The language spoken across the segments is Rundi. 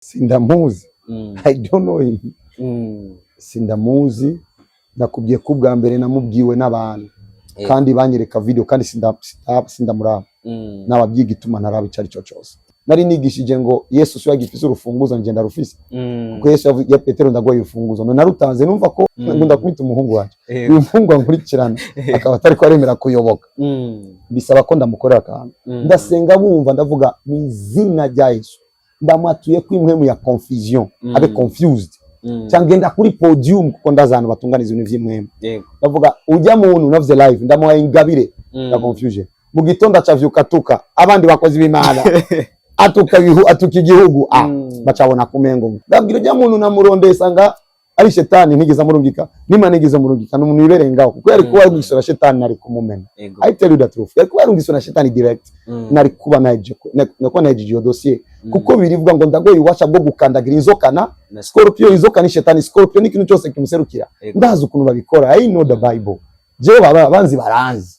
Sindamuzi. I don't know him. Sindamuzi. Nakubwiye ko ubwa mbere namubwiwe n'abantu kandi banyereka video, kandi sindamuraba. Nababwiye igituma ntaraba icyo ari cyo cyose. Nari nigishije ngo Yesu si we agifise urufunguzo, njye ndarufise, kuko Yesu yavuze ya Petero: "Ndaguhaye urufunguzo." None narutanze, numva ko ngunda kumwita umuhungu wanjye. Uyu muhungu ankurikirana akaba atari ko aremera kuyoboka, bisaba ko ndamukorera akantu. Ndasenga, bumva ndavuga: "Mu izina rya Yesu, ndamwatuye ko impwemu ya confusion, abe confused." Cyangwa ngenda kuri podium, kuko ndazi ahantu batunganiza ibintu vy'impwemu. Ndavuga: "Ujya muntu navuze live, ndamuhaye ingabire ya confusion." Mu gitondo acavyuka atuka abandi bakozi b'Imana, atuka atuka igihugu, bacabona kumengo. Ndabwira: "Ujya muntu namurondeye, sanga ari shetani, ntigeze amurungika n'Imana ntigeze amurungika, ni umuntu wibereye ngaho." Kuko yari kuba yarungiswe na shetani, nari kumumena. I tell you the truth, yari kuba yarungiswe na shetani direct, nari kuba nahejeje, nakuba nahejeje iyo dossier, kuko birivuga ngo: "Ndagoye ububasha bwo gukandagira inzoka na scorpion." Inzoka ni shetani, scorpion ni ikintu cyose kimuserukira. Ndazi ukuntu babikora. I know the Bible. Jewe baba banzi, baranzi.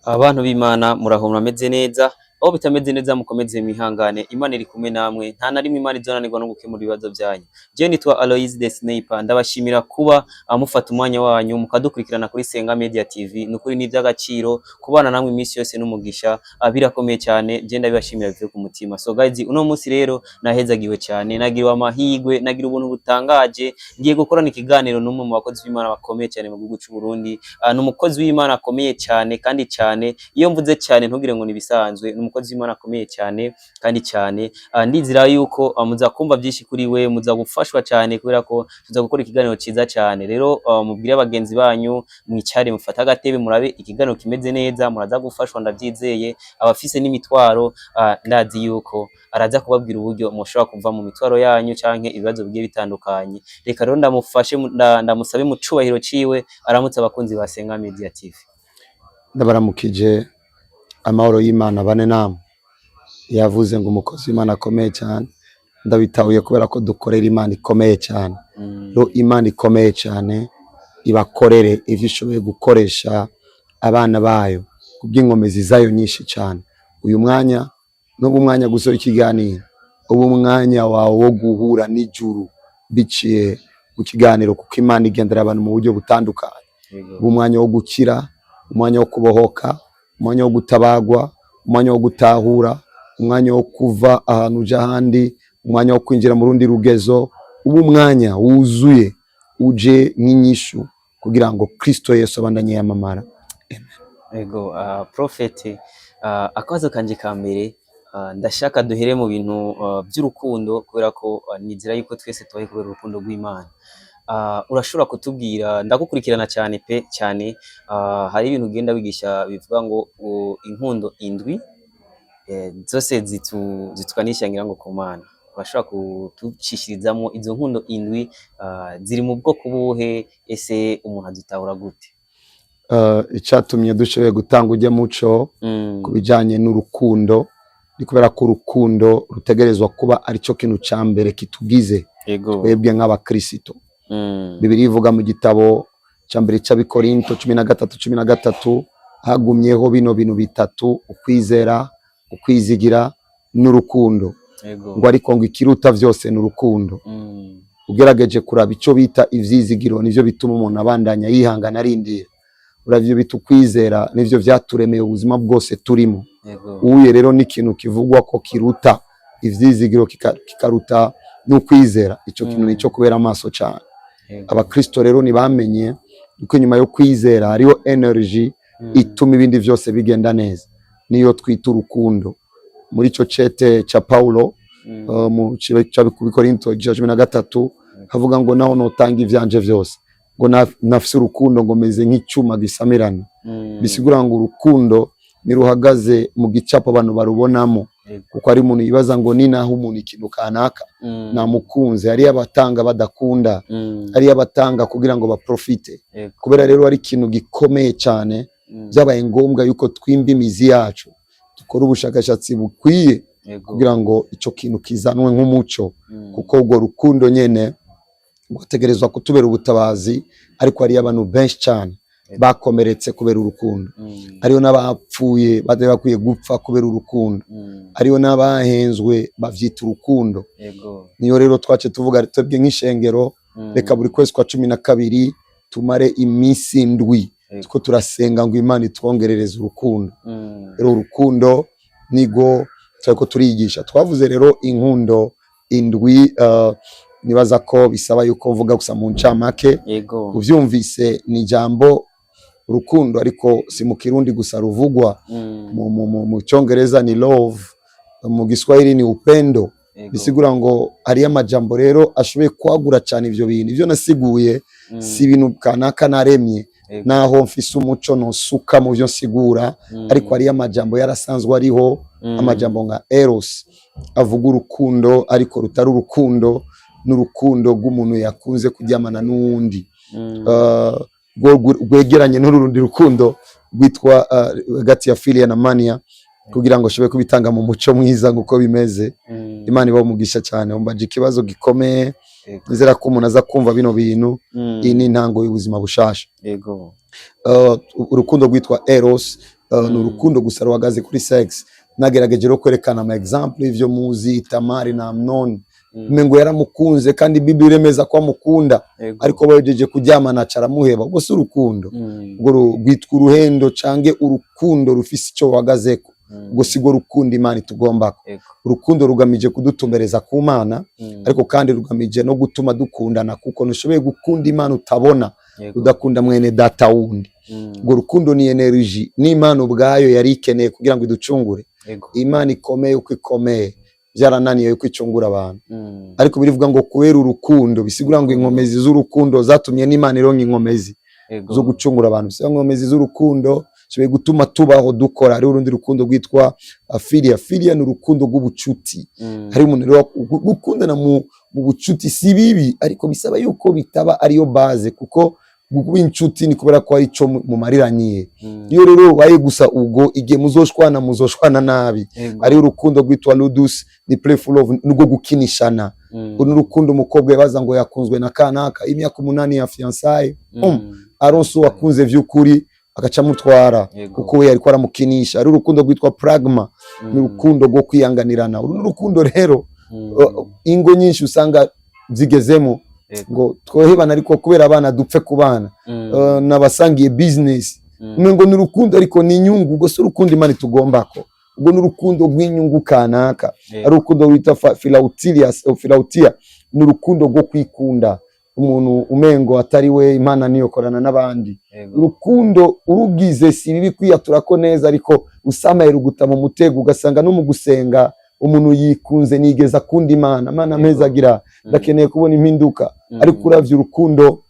Abantu b'Imana, muraho? Murameze neza? Aho bitameze neza mukomeze mwihangane, Imana iri kumwe namwe. Nta na rimwe Imana izonanirwa no gukemura ibibazo byanyu. Je nitwa Aloise the Sniper. Ndabashimira kuba mufata umwanya wanyu mukadukurikirana kuri Senga Media TV. Ni ukuri ni iby'agaciro kubana namwe iminsi yose n'umugisha. Birakomeye cyane, je ndabibashimira bivuye ku mutima. So guys, uno munsi rero nahezagiwe cyane, nagiriwe amahirwe, nagira ubuntu butangaje. Ngiye gukorana ikiganiro n'umwe mu bakozi b'Imana bakomeye cyane mu gihugu cy'u Burundi. Ni umukozi w'Imana akomeye cyane kandi cyane. Iyo mvuze cyane ntugire ngo ni ibisanzwe. Ni umukozi w'Imana akomeye cyane kandi cyane. Ndizera yuko muza kumva byinshi kuri we, muza gufashwa cyane, kubera ko tuza gukora ikiganiro cyiza cyane. Rero mubwire bagenzi banyu, mwicare, mufate agatebe, murabe ikiganiro kimeze neza, muraza gufashwa, ndabyizeye. Abafise n'imitwaro, ndazi yuko araza kubabwira uburyo mushobora kuva mu mitwaro yanyu canke ibibazo bigiye bitandukanye. Reka rero ndamufashe, ndamusabe mu cubahiro ciwe aramutse abakunzi ba Senga Media TV. Ndabaramukije, amahoro y'Imana bane namwe. Yavuze ngo umukozi w'Imana akomeye cyane, ndabitahuye, kubera ko dukorera Imana ikomeye cyane. Rero Imana ikomeye cyane ibakorere ivyo ishoboye gukoresha abana bayo kubw'inkomezi zayo nyinshi cyane. Uyu mwanya n'ubu umwanya gusa w'ikiganiro, ubu umwanya wawe wo guhura n'ijuru biciye mu kiganiro, kuko Imana igendera abantu mu buryo butandukanye. Ubu umwanya wo gukira, umwanya wo kubohoka, umwanya wo gutabagwa, umwanya wo gutahura, umwanya wo kuva ahantu uja ahandi, umwanya wo kwinjira mu rundi rugezo. Ubu umwanya wuzuye uje nk'inyishu kugira ngo Kristo Yesu abandanye yamamara. Ego, Prophet, akabazo kanje ka mbere, ndashaka duhere mu bintu by'urukundo, kubera ko nizera yuko twese tubaye kubera urukundo rw'Imana. Urashobora kutubwira, ndagukurikirana cyane pe cyane, hari ibintu ugenda wigisha bivuga ngo inkundo indwi zose zituganisha ngira ngo ku Mana. Urashobora kutucishirizamo izo nkundo indwi, ziri mu bwoko buhe? Ese umuntu azitahura gute? Icatumye dushoboye gutanga ujya muco ku bijanye n'urukundo ni kubera ko urukundo rutegerezwa kuba aricyo kintu ca mbere kitugize twebwe nk'abakristo. Bibiliya ivuga mu gitabo cya mbere cy'Abikorinto 13:13: "Hagumyeho bino bintu bitatu: ukwizera, ukwizigira n'urukundo." Ngo ariko ngo ikiruta vyose ni urukundo. Ugerageje kuraba icyo bita ivyizigiro, nivyo bituma umuntu abandanya yihangana arindira. Uravyo bita ukwizera, nivyo vyaturemeye ubuzima bwose turimo. Uye rero ni ikintu kivugwa ko kiruta ivyizigiro, kikaruta n'ukwizera. Ico kintu nico kubera amaso cyane. Abakristo rero ntibamenye yuko inyuma yo kwizera hariho energy ituma ibindi vyose bigenda neza, niyo twita urukundo. Muri ico cete ca Paulo, mu c'Abikorinto igice ca 13, havuga ngo: "Naho notanga ivyanje vyose, ngo nafise urukundo, ngo meze nk'icyuma gisamirana." Bisigura ngo urukundo niruhagaze mu gicapo abantu barubonamo, kuko ari umuntu yibaza ngo ni naho umuntu ikintu kanaka namukunze. Hariyo abatanga badakunda, hariyo abatanga kugira ngo baprofite. Kubera rero ari ikintu gikomeye cyane, byabaye ngombwa yuko twimba imizi yacu, dukora ubushakashatsi bukwiye kugira ngo ico kintu kizanwe nk'umuco, kuko urwo rukundo nyene rwategerezwa kutubera ubutabazi. Ariko hariyo abantu benshi cyane Bakomeretse kubera urukundo. Hariho n'abapfuye batari bakwiye gupfa kubera urukundo. Hariho n'abahenzwe bavyita urukundo. Niyo rero twace tuvuga twebwe nk'ishengero, reka buri kwezi kwa 12 tumare iminsi 7 tuko turasenga ngo Imana itwongerereze urukundo. Rero urukundo nigo turiko turigisha. Twavuze rero inkundo 7. Nibaza ko bisaba yuko mvuga gusa mu ncamake. Uvyumvise ni ijambo urukundo, ariko si mu Kirundi gusa ruvugwa. Mu Cyongereza ni love, mu Giswahili ni upendo. Bisigura ngo hariyo amajambo rero ashoboye kwagura cyane ivyo bintu. Ivyo nasiguye si ibintu kanaka naremye, naho mfise umuco nosuka mu vyo nsigura, ariko hariyo amajambo yarasanzwe ariho. Amajambo nka eros avuga urukundo ariko rutari urukundo, n'urukundo rw'umuntu yakunze kuryamana n'uwundi, rwegeranye n'urundi rukundo rwitwa hagati ya philia na mania, kugira ngo ashobore kubitanga mu muco mwiza nk'uko bimeze. Imana ibahe umugisha cyane. Umbaje ikibazo gikomeye. Nizera ko umuntu aza kumva bino bintu, iyi ni intango y'ubuzima bushasha. Urukundo rwitwa eros ni urukundo gusa ruhagaze kuri sex. Nagerageje rero kwerekana ama example y'ivyo muzi, Tamari na Amnoni. Umengo yaramukunze, kandi Bibiliya iremeza ko amukunda, ariko bahejeje kuryamana aca aramuheba. Ubwo si urukundo, ubwo rwitwa uruhendo cange urukundo rufise ico ruhagazeko. Ubwo si rwo rukundo Imana itugombako. Urukundo rugamije kudutumbereza ku Mana, ariko kandi rugamije no gutuma dukundana, kuko ntushoboye gukunda Imana utabona udakunda mwene data wundi. Urwo rukundo ni energy n'Imana ubwayo yari ikeneye kugira ngo iducungure. Imana ikomeye uko ikomeye, byarananiye yuko icungura abantu, ariko birivuga ngo kubera urukundo. Bisigura ngo inkomezi z'urukundo zatumye n'Imana ironka inkomezi zo gucungura abantu. Bisigura ngo inkomezi z'urukundo zishoboye gutuma tubaho dukora. Hariho urundi rukundo rwitwa philia. Philia ni urukundo rw'ubucuti. Hari umuntu rero gukundana mu bucuti si bibi, ariko bisaba yuko bitaba ariyo base, kuko kuba inshuti ni kubera ko hari ico mumariraniye. Iyo rero ubaye gusa ubwo, igihe muzoshwana, muzoshwana nabi. Hariho urukundo rwitwa ludus, ni playful love, nurwo gukinishana. Uru ni urukundo umukobwa yabaza ngo yakunzwe na kanaka imyaka 8 ya fiançailles, aronse uwakunze vy'ukuri agaca amutwara, kuko we yariko aramukinisha. Hari urukundo rwitwa pragma, ni urukundo rwo kwiyanganirana. Uru ni urukundo rero ingo nyinshi usanga zigezemo ngo twohebana, ariko kubera abana dupfe kubana. N'abasangiye business, umengo ni urukundo ariko ni inyungu. Ubwo si urukundo Imana itugombako, ubwo ni urukundo rw'inyungu kanaka. Ari urukundo rwita philautia, ni urukundo rwo kwikunda, umuntu umengo atari we Imana niyokorana n'abandi. Urukundo urugize si bibi kwiyatura ko neza, ariko usamaye ruguta mu mutego, ugasanga no mu gusenga umuntu yikunze, nigeza akunda Imana. Mana amezi agira, ndakeneye kubona impinduka. Ariko uravye urukundo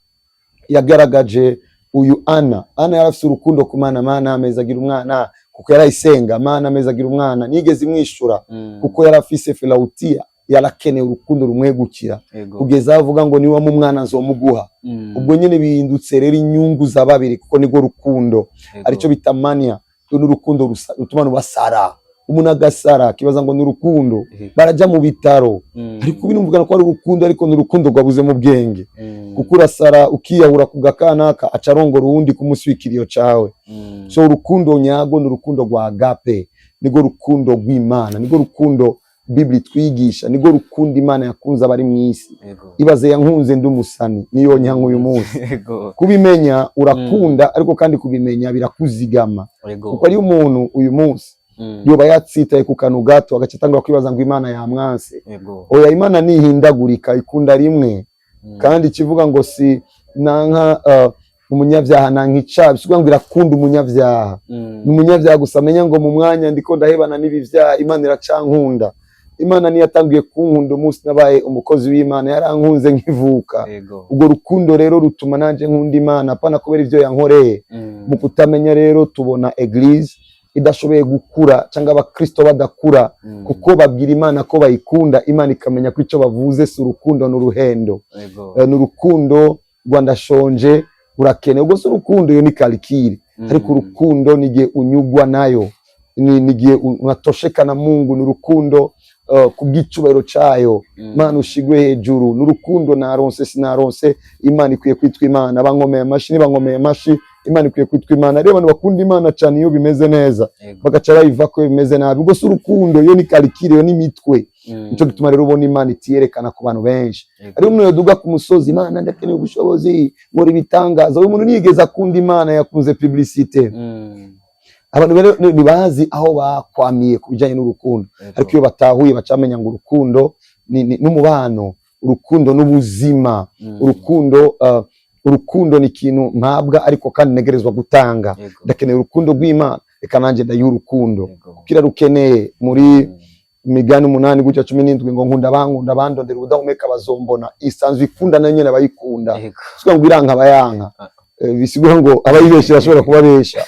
yagaragaje uyu Ana, Ana yari afise urukundo ku Mana. Mana amezi agira umwana, kuko yarayisenga. Mana amezi agira umwana, nigeze imwishura, kuko yari afise philautia, yarakeneye urukundo rumwegukira, kugeza aho avuga ngo niba mu mwana nzomuguha. Ubwo nyine bihindutse rero inyungu za babiri, kuko nirwo rukundo. Aricyo bita mania. Ni urukundo rutuma abantu basara, umuntu agasara akibaza ngo ni urukundo, barajya mu bitaro, ariko binumvikana ko ari urukundo, ariko ni urukundo rwabuze mu bwenge, kuko urasara ukiyahura ku gakanaka aca arongora uwundi ku munsi w'ikiriyo cawe. So urukundo nyarwo ni urukundo rwa agape, nirwo rukundo rw'Imana, nirwo rukundo Bibli twigisha, nirwo rukundo Imana yakunze abari mu isi. Ibaze, yankunze ndi umusani, niyo nyanka uyu munsi. Kubimenya urakunda, ariko kandi kubimenya birakuzigama, kuko ariyo umuntu uyu munsi yoba yatsitaye ku kantu gato, agaca atangura kwibaza ngo Imana yamwanse. Oya, Imana nihindagurika, ikunda rimwe. Kandi ikivuga ngo si nanka umunyabyaha, nanka icaha, bisivuga ngo irakunda umunyabyaha. Ni umunyabyaha gusa amenya ngo mu mwanya ndiko ndahebana n'ibi vyaha, Imana iracankunda. Imana niyo yatangiye kunkunda umunsi nabaye umukozi w'Imana, yarankunze nkivuka. Ubwo rukundo rero rutuma nanje nkunda Imana, apana kubera ivyo yankoreye. Mu kutamenya rero tubona église idashoboye gukura cyangwa abakristo badakura, kuko babwira Imana ko bayikunda, Imana ikamenya ko icyo bavuze si urukundo, ni uruhendo. Ni urukundo rwa ndashonje urakeneye. Ubwo si urukundo, iyo ni calcul. Ariko urukundo ni igihe unyugwa nayo, ni igihe unatosheka na Mungu, ni urukundo kubw'icubahiro cayo. Imana ushigwe hejuru, ni urukundo naronse sinaronse, Imana ikwiye kwitwa Imana. Bankomeye amashi, nibankomeye amashi, Imana ikwiye kwitwa Imana. Rero abantu bakunda Imana cyane iyo bimeze neza, bagaca bayiva ko bimeze nabi. Ubwo si urukundo, iyo ni calcul, iyo ni imitwe. Nico gituma rero ubona Imana itiyerekana ku bantu benshi. Hariho umuntu yaduga ku musozi: "Imana, ndakeneye ubushobozi, nkora ibitangaza." Uyu muntu ntiyigeze akunda Imana, yakunze publicité. Abantu rero ntibazi aho bakwamiye ku bijyanye n'urukundo. Ariko iyo batahuye, bacamenya ngo urukundo ni n'umubano, urukundo n'ubuzima. Urukundo ni ikintu mpabwa ariko kandi ntegerezwa gutanga. Ndakeneye urukundo rw'Imana, reka nanjye ndayiha urukundo kuko irarukeneye. Muri Imigani 8 gutya 17 ngo: "Nkunda abankunda, abandondera ubudahumeka bazombona." Isanzwe ikunda nayo nyene abayikunda. Sikuvuga ngo iranka abayanka. Bisigura ngo abayibesha bashobora kubabesha.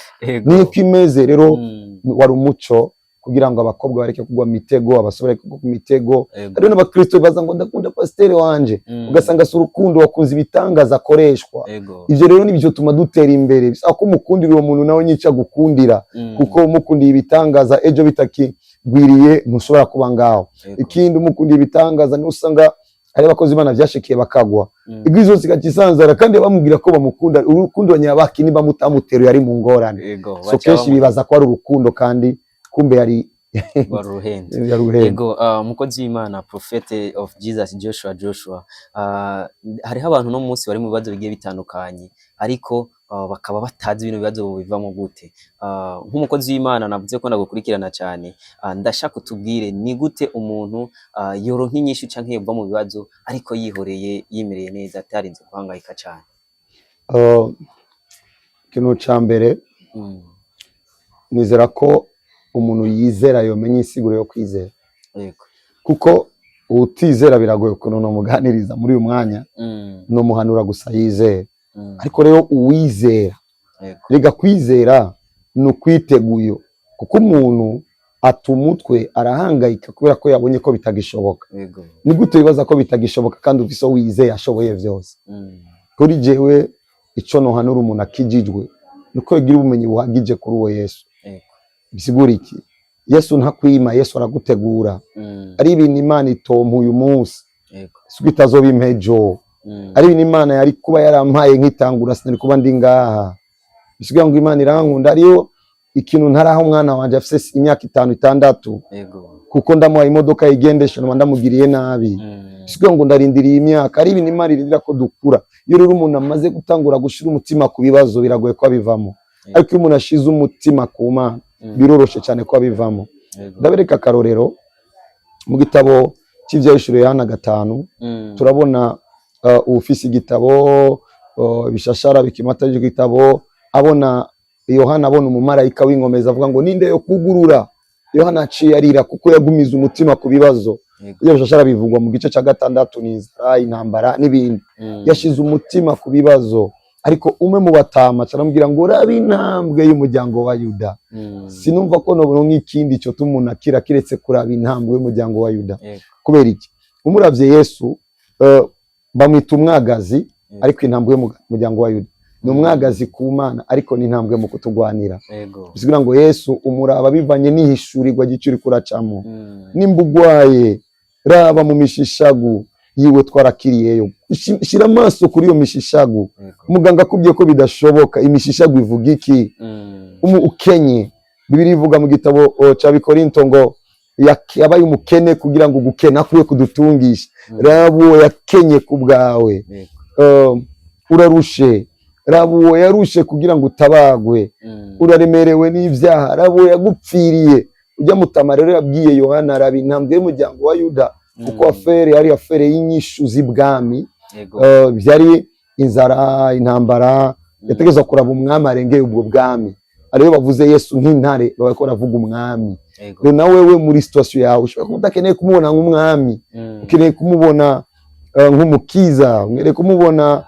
Niko imeze rero. Wari umuco kugira ngo abakobwa bareke kugwa mu mitego, abasore bareke kugwa mu mitego. Hariho n'abakristo baza ngo: "Ndakunda pasiteri wanje." Ugasanga si urukundo wakunze, ibitangaza akoreshwa. Ivyo rero nibyo tuma dutera imbere. Bisaba ko umukundira uwo muntu, nawe nyica gukundira, kuko umukundiye ibitangaza, ejo bitakigwiriye ntushobora kuba ngaho. Ikindi, umukundiye ibitangaza niho usanga hari abakozi Imana vyashikiye bakagwa, igwi zose igacisanzara, kandi bamubwira ko bamukunda. Urukundo nyabaki niba mutamuteruye ari mu ngorane. So baca kenshi bibaza ko ari urukundo, kandi kumbe yari wari uruhendo. Yari uruhendo. Yego, umukozi w'Imana, Prophet of Jesus Joshua Joshua, hariho abantu no munsi bari mu bibazo bigiye bitandukanye, ariko bakaba batazi bino bibazo bivamo gute. Nk'umukozi w'Imana navuze ko ndagukurikirana cyane, ndashaka utubwire ni gute umuntu yoronka inyishu canke yova mu bibazo ariko yihoreye, yimereye neza, atarinze guhangayika cyane. Ikintu ca mbere, nizera ko umuntu yizera yomenya insiguro yo kwizera, kuko utizera biragoye ukuntu nomuganiriza muri uyu mwanya. Nomuhanura gusa yizera. Ariko rero uwizera, rega kwizera ni ukwiteguye, kuko umuntu ata umutwe, arahangayika kubera ko yabonye ko bitagishoboka. Ni gute wibaza ko bitagishoboka kandi ufise uwo wizeye ashoboye vyose? Kuri jewe, ico nohanura umuntu akijijwe nuko yogira ubumenyi buhagije kuri uwo Yesu. Bisigura iki? Yesu ntakwima, Yesu aragutegura. Ari ibintu Imana itompa uyu munsi, siko itazoba impejo. Ari ibintu Imana yari kuba yarampaye nkitangura, sinari kuba ndi ngaha. Bisigaye ngo Imana irankunda. Ariyo ikintu ntaraha umwana wanje afise imyaka 5, 6, kuko ndamuhaye imodoka yigendesha noba ndamugiriye nabi. Bisigaye ngo ndarindiriye imyaka. Ari ibintu Imana irindira ko dukura. Iyo rero umuntu amaze gutangura gushira umutima ku bibazo, biragoye ko abivamo. Ariko iyo umuntu ashize umutima ku Mana, biroroshe cyane ko abivamo. Ndabereka akarorero mu gitabo cy'Ivyahishuriwe Yohana 5. Turabona uwufise igitabo, ibishashara bikimata by'igitabo, abona Yohana abona umumarayika w'inkomezi avuga ngo: "Ninde yo kugurura?" Yohana aciye arira kuko yagumiza umutima ku bibazo. Ibyo bishashara bivugwa mu gice cya 6, ni inzara, intambara n'ibindi. Yashize umutima ku bibazo, ariko umwe mu batama aramubwira ngo: "Raba intambwe y'umuryango wa Yuda." Sinumva ko nobona nk'ikindi cyo umuntu akira kiretse kuraba intambwe y'umuryango wa Yuda. Kubera iki? Umuravye Yesu, bamwita umwagazi, ariko intambwe y'umuryango wa Yuda ni umwagazi ku Mana, ariko ni intambwe mu kutugwanira. Bisigura ngo Yesu umuraba bivanye n'ihishurirwa ry'icyo uriko uracamo. Nimba ugwaye, raba mu mishishagu yiwe twarakiriyeyo. Shira amaso kuri iyo mishishagu. Muganga akubwiye ko bidashoboka, imishishagu ivuga iki? Ukenye, Bibiliya ivuga mu gitabo ca Bikorinto ngo yabaye umukene kugira ngo gukena kwiye kudutungisha. Raba uwo yakenye ku bwawe. Urarushe, raba uwo yarushe kugira ngo utabagwe. Uraremerewe n'ivyaha, raba uwo yagupfiriye. Ujya mutama rero yabwiye Yohana: "Raba intambwe y'umuryango wa Yuda," kuko affaire yari affaire y'inyishu z'ibwami. Byari inzara, intambara. Yategerezwa kuraba umwami arengeye ubwo bwami. Ariyo bavuze Yesu nk'intare, baba bariko baravuga umwami. Rero nawe wewe muri situation yawe ushobora kuba udakeneye kumubona nk'umwami, ukeneye kumubona nk'umukiza, ukeneye kumubona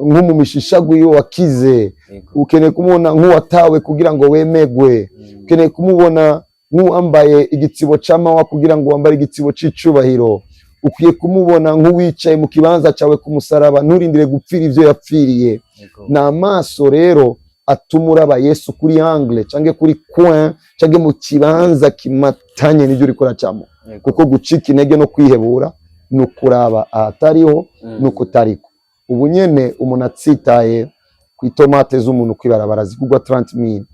nk'umumishishagu iyo wakize, ukeneye kumubona nk'uwatawe kugira ngo wemegwe, ukeneye kumubona nk'uwambaye igitsibo c'amahwa kugira ngo wambare igitsibo c'icubahiro, ukwiye kumubona nk'uwicaye mu kibanza cyawe ku musaraba, nturindire gupfira ivyo yapfiriye. Ni amaso rero atuma uraba Yesu kuri angle canke kuri coin canke mu kibanza kimatanye n'ivyo uriko uracamo, kuko gucika intege no kwihebura ni ukuraba ahatariho, ni ukutariko. Ubu nyene umuntu atsitaye. Ku itomate z'umuntu kwibarabara zigurwa 30 mille,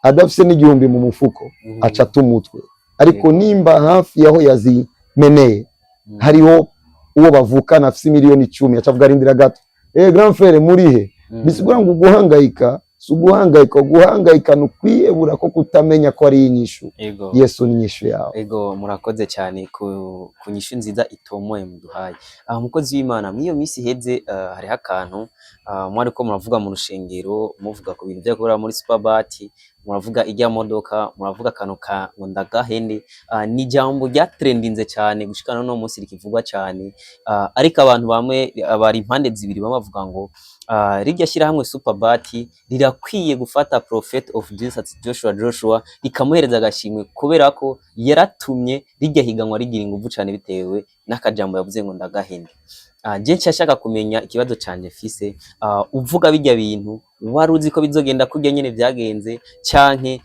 adafise n'igihumbi mu mufuko, aca ata umutwe. Ariko nimba hafi yaho yazimeneye hariho uwo bavukana afise miliyoni 10, aca avuga: "Rindira gato, grand frère, murihe?" Bisigura ngo uguhangayika si uguhangayika, uguhangayika ni ukwihebura ko kutamenya ko ari inyishu. Yesu ni inyishu yawe. Ego, murakoze cyane ku nyishu nziza itomoye muduhaye. Aho mukozi w'Imana, mw'iyo minsi iheze hariho akantu mwariko muravuga mu rushengero, muvuga ku bintu vyo kubera muri Superbat, muravuga ijya modoka, muravuga akantu ka ngo ndagahende. Ni ijambo ryatrendinze cyane gushika no munsi rikivugwa cyane. Ariko abantu bamwe bari impande zibiri, bamwe bavuga ngo rirya shyirahamwe Superbat rirakwiye gufata Prophet of Jesus Joshua Joshua rikamuhereza agashimwe, kubera ko yaratumye rirya higanwa rigira inguvu cyane bitewe n'akajambo yavuze ngo ndagahende. Je nshaka kumenya ikibazo canje fise: uvuga bijya bintu, wari uzi ko bizogenda kurya nyene vyagenze, canke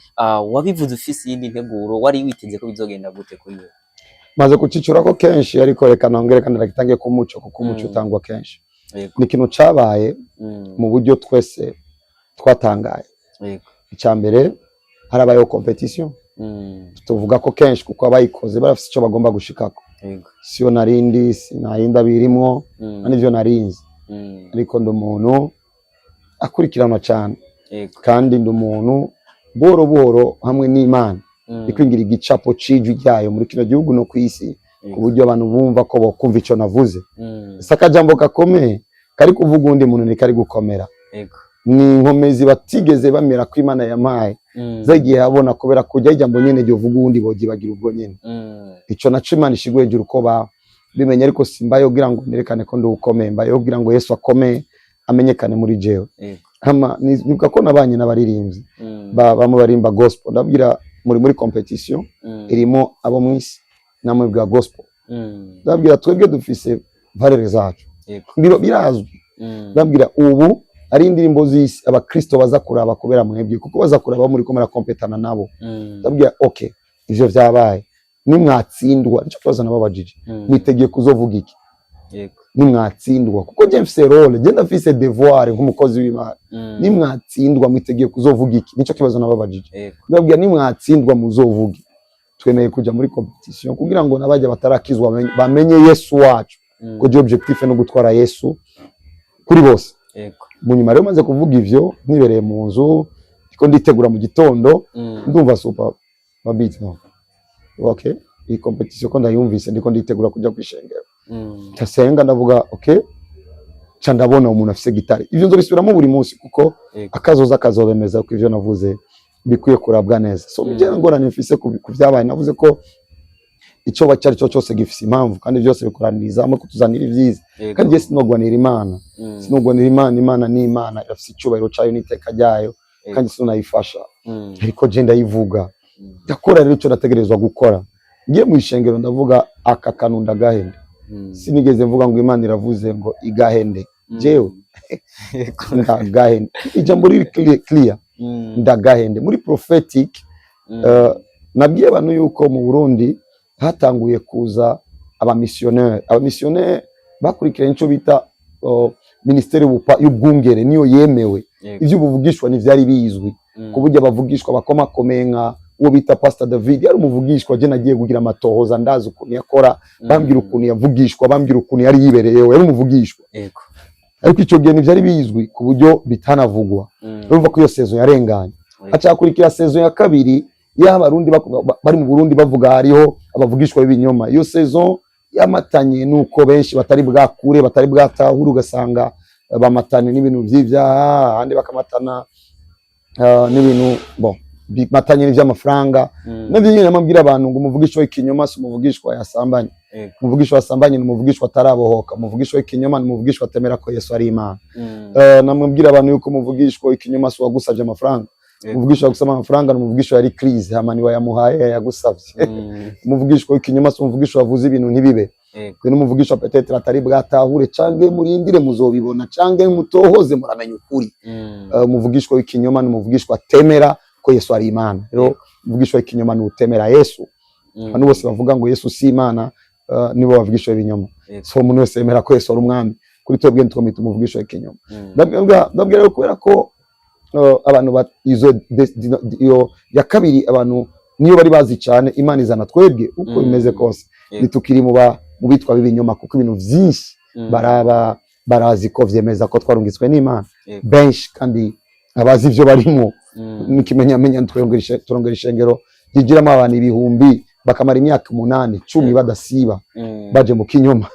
wabivuze ufise iyindi nteguro? Wari witeze ko bizogenda gute kuri wewe? Maze kucicurako kenshi, ariko reka nongere kandi ndagitange ku muco, kuko umuco utangwa kenshi. Ni ikintu cabaye mu buryo twese twatangaye. Icya mbere, harabayeho competition. Tuvuga ko kenshi kuko abayikoze barafise ico bagomba gushikako. Siyo narindi, sinarindi abirimwo, n'ivyo narinzi, ariko ndi umuntu akurikiranwa cyane, kandi ndi umuntu buhoro buhoro hamwe n'Imana ikwingira igicapo c'ijwi ryayo muri kino gihugu no kw'isi, ku buryo abantu bumva ko bokumva ico navuze. Si akajambo gakomeye kari kuvuga uwundi muntu, ntikari gukomera. Ni inkomezi batigeze bamera ko Imana yampaye, zagiye habona kubera kujya ijambo nyene ryovuga uwundi bogibagira ubwo nyene. Ico naco Imana ishigwe hejuru ko ba bimenye, ariko simbayo kugira ngo nerekane ko ndi ukomeye, mbayo kugira ngo Yesu akomeye amenyekane muri jewe. Hama nibuka ko nabanye n'abaririmbyi bamwe barimba gospel, ndabwira: muri competition irimo abo mwisi namwe bwa gospel. Ndabwira: twebwe dufise valeur zacu. Birazwi. Ndabwira: ubu ari indirimbo z'isi abakristo baza kuraba kubera mwebwe, kuko baza kuraba muri ko murakompetana nabo. Ndabwira: okay, ivyo vyabaye, nimwatsindwa, nico kibazo nababajije, mwitegiye kuzovuga iki nimwatsindwa? Kuko je mfise rôle, je ndafise devoir nk'umukozi w'Imana. Nimwatsindwa mwitegiye kuzovuga iki? Nico kibazo nababajije. Ndababwira: nimwatsindwa muzovuge. Twemeye kuja muri competition kugira ngo nabajya batarakizwa bamenye Yesu wacu, ko je objectif no gutwara Yesu kuri bose. Mu nyuma rero, maze kuvuga ivyo, nibereye mu nzu ndiko nditegura mu gitondo, ndumva super babit no okay, iyi competition ko ndayumvise, ndiko nditegura kuja kwishengero, ndasenga, ndavuga okay, ca ndabona umuntu afise gitari. Ivyo nzobisubiramo buri munsi kuko akazoza kazobemeza ko ivyo navuze bikwiye kurabwa neza. So bijyanye ngorane mfise ku vyabaye, navuze ko ico baca ari cyo cyose gifise impamvu, kandi byose bikoraniriza hamwe kutuzanira ibyiza. Kandi je sinogwanira Imana, sinogwanira Imana. Imana ni Imana, irafise icyubahiro cayo n'iteka ryayo, kandi sinonayifasha, ariko je ndayivuga. Ndakora rero ico nategerezwa gukora. Ngiye mu ishengero, ndavuga aka kantu ndagahende. Sinigeze mvuga ngo Imana iravuze ngo igahende. Jewe ndagahende, ijambo riri clear, clear. Ndagahende muri prophetic. Nabwiye abantu yuko mu Burundi hatanguye kuza abamisiyoneri. Abamisiyoneri bakurikiranye ico bita ministeri y'ubwungere, niyo yemewe. Ivy'ubuvugishwa ntivyari bizwi, ku buryo abavugishwa bakomakomeye nka uwo bita Pastor David yari umuvugishwa. Je nagiye kugira amatohoza, ndazi ukuntu yakora, bambwira ukuntu yavugishwa, bambwira ukuntu yari yibereyeho, yari umuvugishwa. Ariko ico gihe ntivyari bizwi, ku buryo bitanavugwa. Urumva ko iyo saison yarenganye. Hacakurikira saison ya kabiri y'aho Abarundi bari mu Burundi bavuga hariho abavugishwa b'ibinyoma. Iyo saison yamatanye nuko benshi batari bwakure, batari bwatahure, ugasanga bamatanye n'ibintu vy'ivyaha, ahandi bakamatana n'ibintu bon bimatanye n'ivy'amafaranga. Navyo nyine namabwira abantu ngo umuvugishwa w'ikinyoma si umuvugishwa yasambanye. Umuvugishwa wasambanye ni umuvugishwa atarabohoka. Umuvugishwa w'ikinyoma ni umuvugishwa atemera ko Yesu ari Imana. Namubwira abantu yuko umuvugishwa w'ikinyoma si uwagusavye amafaranga. Umuvugishwa wagusaba amafaranga ni umuvugishwa yari crise, hama niwe yamuhaye yayagusavye. Umuvugishwa w'ikinyoma si umuvugishwa wavuze ibintu ntibibe. Ni n'umuvugishwa peut-être atari bwatahure, canke murindire muzobibona, canke mutohoze muramenya ukuri. Umuvugishwa w'ikinyoma ni umuvugishwa atemera ko Yesu ari Imana. Rero umuvugishwa w'ikinyoma ni utemera Yesu. Abantu bose bavuga ngo Yesu si Imana, nibo bavugishwa ibinyoma. So umuntu wese yemera ko Yesu ari umwami Kuri twebwe ntitwamwita umuvugisha w'ikinyoma. Ndabwira rero, kubera ko abantu izo iyo ya kabiri, abantu niyo bari bazi cyane. Imana izana twebwe uko bimeze kose, ntitukiri mu bitwa b'ibinyoma, kuko ibintu byinshi baraba barazi ko vyemeza ko twarungitswe n'Imana. Benshi kandi abazi ivyo barimo, n'ikimenyamenya turongera ishengero ryigiramo abantu ibihumbi, bakamara imyaka 8, 10 badasiba, baje mu kinyoma.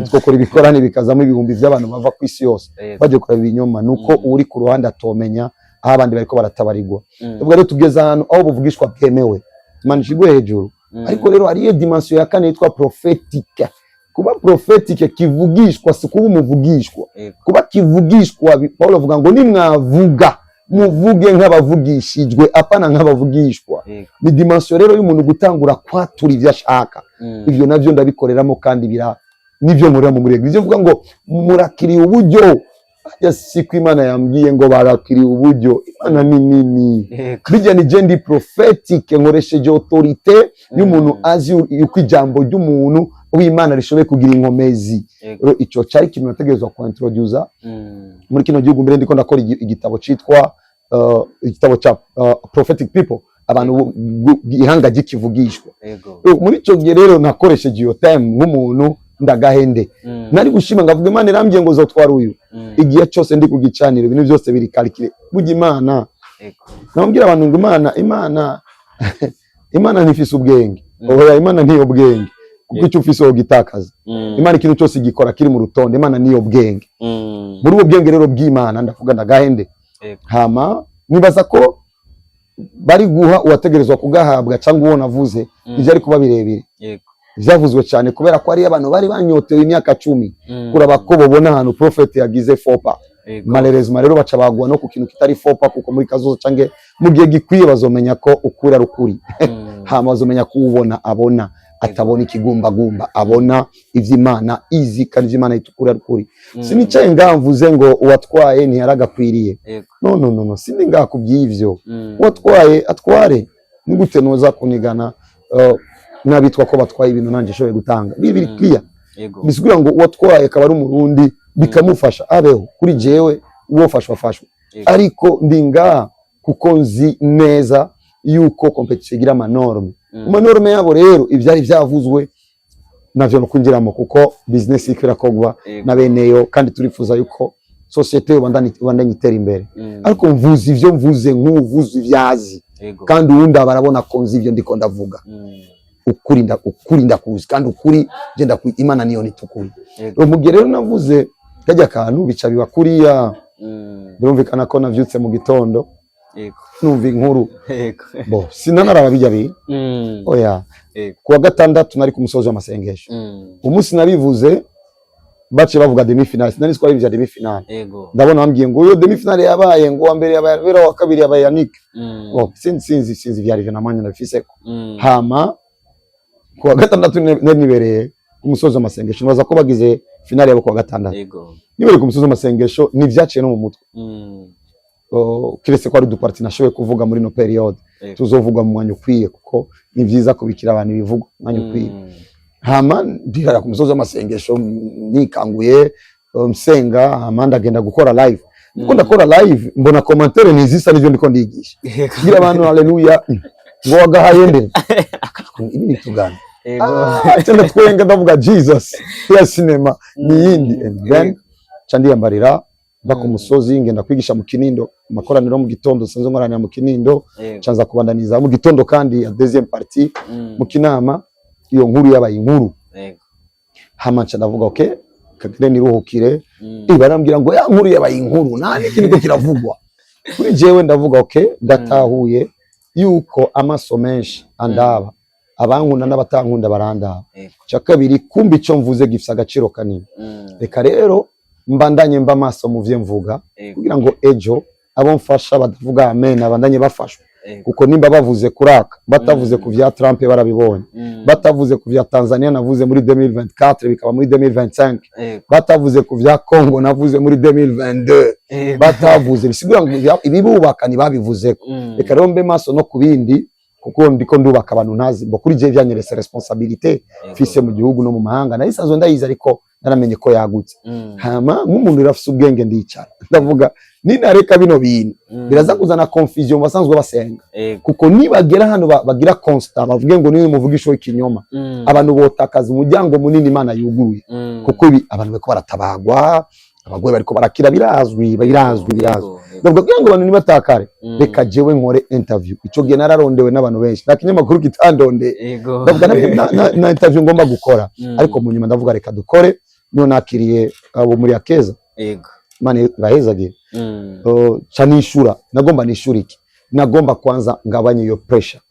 Twokora ibikorane bikazamo ibihumbi by'abantu bava ku isi yose, baje kuraba ibinyoma, nuko uri ku ruhande atomenya aho abandi bariko baratabarirwa. Ubwo rero tugeze ahantu aho buvugishwa bwemewe, Imana ishigwe hejuru. Ariko rero hariyo dimension ya kane yitwa prophétique. Kuba prophétique, kivugishwa, si kuba umuvugishwa. Kuba kivugishwa, Paulo avuga ngo nimwavuga muvuge nk'abavugishijwe, apana nk'abavugishwa. Ni dimension rero y'umuntu gutangura kwatura ivyo ashaka. Ivyo navyo ndabikoreramo, kandi bira nivyo nkorera muri église. Mvuga ngo murakiriye uburyo, ajya si ko Imana yambwiye ngo barakiriye uburyo. Imana ni nini. Bijya ni je ndi prophétique, nkoresheje autorité y'umuntu azi yuko ijambo ry'umuntu w'Imana rishoboye kugira inkomezi. Rero ico cari ikintu nategerezwa kuintroduza muri kino gihugu. Mbere ndiko ndakora igitabo citwa igitabo ca prophetic people, abantu ihanga ry'ikivugishwa. Muri ico gihe rero nakoresheje iyo thème nk'umuntu ndagahende. Nari gushima ngavuga Imana irambwiye ngo zotwara uyu. Igihe cyose ndi ku gicaniro, ibintu byose biri calculé. Burya Imana, nababwira abantu ngo Imana ntifise ubwenge. Oya, Imana ntiyo bwenge, kuko icyo ufise wogitakaza. Imana ikintu cyose igikora kiri mu rutonde. Imana niyo bwenge. Muri ubwo bwenge rero bw'Imana, ndavuga ndagahende. Hama nibaza ko bari guha uwategerezwa kugahabwa cyangwa uwo navuze, ivyo ari kuba birebire. Vyavuzwe cyane kubera ko ari abantu bari banyotewe imyaka 10 kuraba ko bobona ahantu prophet yagize faux pas. Malheureusement rero baca bagwa no ku kintu kitari faux pas, kuko muri kazoza canke mu gihe gikwiye bazomenya ko ukuri ari ukuri. Hama bazomenya ko ubona abona, atabona ikigumbagumba, abona ivy'Imana izi, kandi ivy'Imana itukura ari ukuri. Sinicaye ngaha mvuze ngo uwatwaye ntiyaragakwiriye. No, no, no, no, sindi ngaha kuby'ivyo. Uwatwaye atware. Ni gute noza kunigana n'abitwa ko batwaye ibintu nanjye nshoboye gutanga? Biri clear. Bisigura ngo uwatwaye akaba ari Umurundi, bikamufasha, abeho. Kuri jewe uwofashwa afashwe. Ariko ndi ngaha kuko nzi neza yuko compétition igira ama normes. Mu ma normes yabo rero, ivyari vyavuzwe navyo no kwinjiramo, kuko business iriko irakorwa na beneyo, kandi turifuza yuko société yobandanya itera imbere. Ariko mvuze ivyo mvuze nk'uvuze ivyazi, kandi uwundi aba arabona ko nzi ivyo ndiko ndavuga. Ukuri ndakuzi, kandi ukuri je Imana niyo nitukuri. Mu gihe rero navuze kajya kantu, bica biba kuriya. Birumvikana ko navyutse mu gitondo numva inkuru. Bo sinanaraba bijya bintu. Oya. Kuwa gatandatu nari ku musozi w'amasengesho. Umunsi nabivuze baciye bavuga demi finale, sinari ko ari ibya demi finale. Ndabona bambwiye ngo iyo demi finale yabaye, ngo uwa mbere yabaye Vera, wa kabiri yabaye Yannick. Oh, sinzi ivyari ivyo, namwanya nabifiseko. Hama kuwa gatandatu nari nibereye ku musozi w'amasengesho. Nibaza ko bagize finale yabo kuwa gatandatu. Nibereye ku musozi w'amasengesho, ntivyaciye no mu mutwe. Oh, kiretse ko ari udu parties nashoboye kuvuga muri no période, tuzovuga mu mwanya ukwiye, kuko ni vyiza kubikira abantu ibivugwa mu mwanya ukwiye. Hama ndirara ku musozi w'amasengesho, nikanguye, nsenga. Hama ndagenda gukora live. Ndiko ndakora live, mbona commentaire ntizisa n'ivyo ndiko ndigisha. Kugira abantu haleluya, ngo wagahaye nde? Ibi ni tugana. Ah, ca ndatwenga, ndavuga Jesus ya cinema ni yindi. And then ca ndiyambarira, mva ku musozi, ngenda kwigisha mu Kinindo, amakoraniro mu gitondo sanzwe nkoranira mu Kinindo. Ca nza kubandaniza mu gitondo kandi ya deuxième partie mu Kinama. Iyo nkuru yabaye inkuru. Hama nca ndavuga okay, kagire niruhukire. Barambwira ngo ya nkuru yabaye inkuru, nta n'ikindi ko kiravugwa. Kuri jewe ndavuga okay, ndatahuye yuko amaso menshi andaba, abankunda n'abatankunda barandaba. Cya kabiri, kumva ico mvuze gifise agaciro kanini. Reka rero mbandanye mba amaso mu vyo mvuga, kugira ngo ejo abo mfasha badavuga amen abandanye bafashwa, kuko nimba bavuze kuraka, batavuze ku vya Trump barabibonye, batavuze ku vya Tanzania navuze muri 2024 bikaba muri 2025, batavuze ku vya Congo navuze muri 2022, batavuze, bisigura ngo ibibubaka ntibabivuzeko. Reka rero mbe maso no ku bindi, kuko ndiko ndubaka abantu ntazi. Bo kuri je vyanyeretse responsabilité mfise mu gihugu no mu mahanga. Nari sanzwe ndayizi, ariko Naramenye ko yagutse. Hama nk'umuntu rero afise ubwenge, ndicara ndavuga, ninareka bino bintu biraza kuzana confusion mu basanzwe basenga, kuko nibagera hano bagira constat, bavuge ngo niwe muvugisho w'ikinyoma, abantu botakaza umuryango munini Imana yuguruye, kuko ibi abantu bariko baratabagwa, abagore bariko barakira, birazwi, birazwi, birazwi. Yego, yego. Ndavuga, kugira ngo abantu ntibatakare, reka jewe nkore interview. Ico gihe nararondewe n'abantu benshi, nta kinyamakuru kitandondeye. Ndavuga na interview ngomba gukora, ariko mu nyuma ndavuga, reka dukore. Niyo nakiriye abo muri Akeza. Imana ibahezagire. Ca nishura, nagomba nishura iki? Nagomba kwanza ngabanye iyo pressure,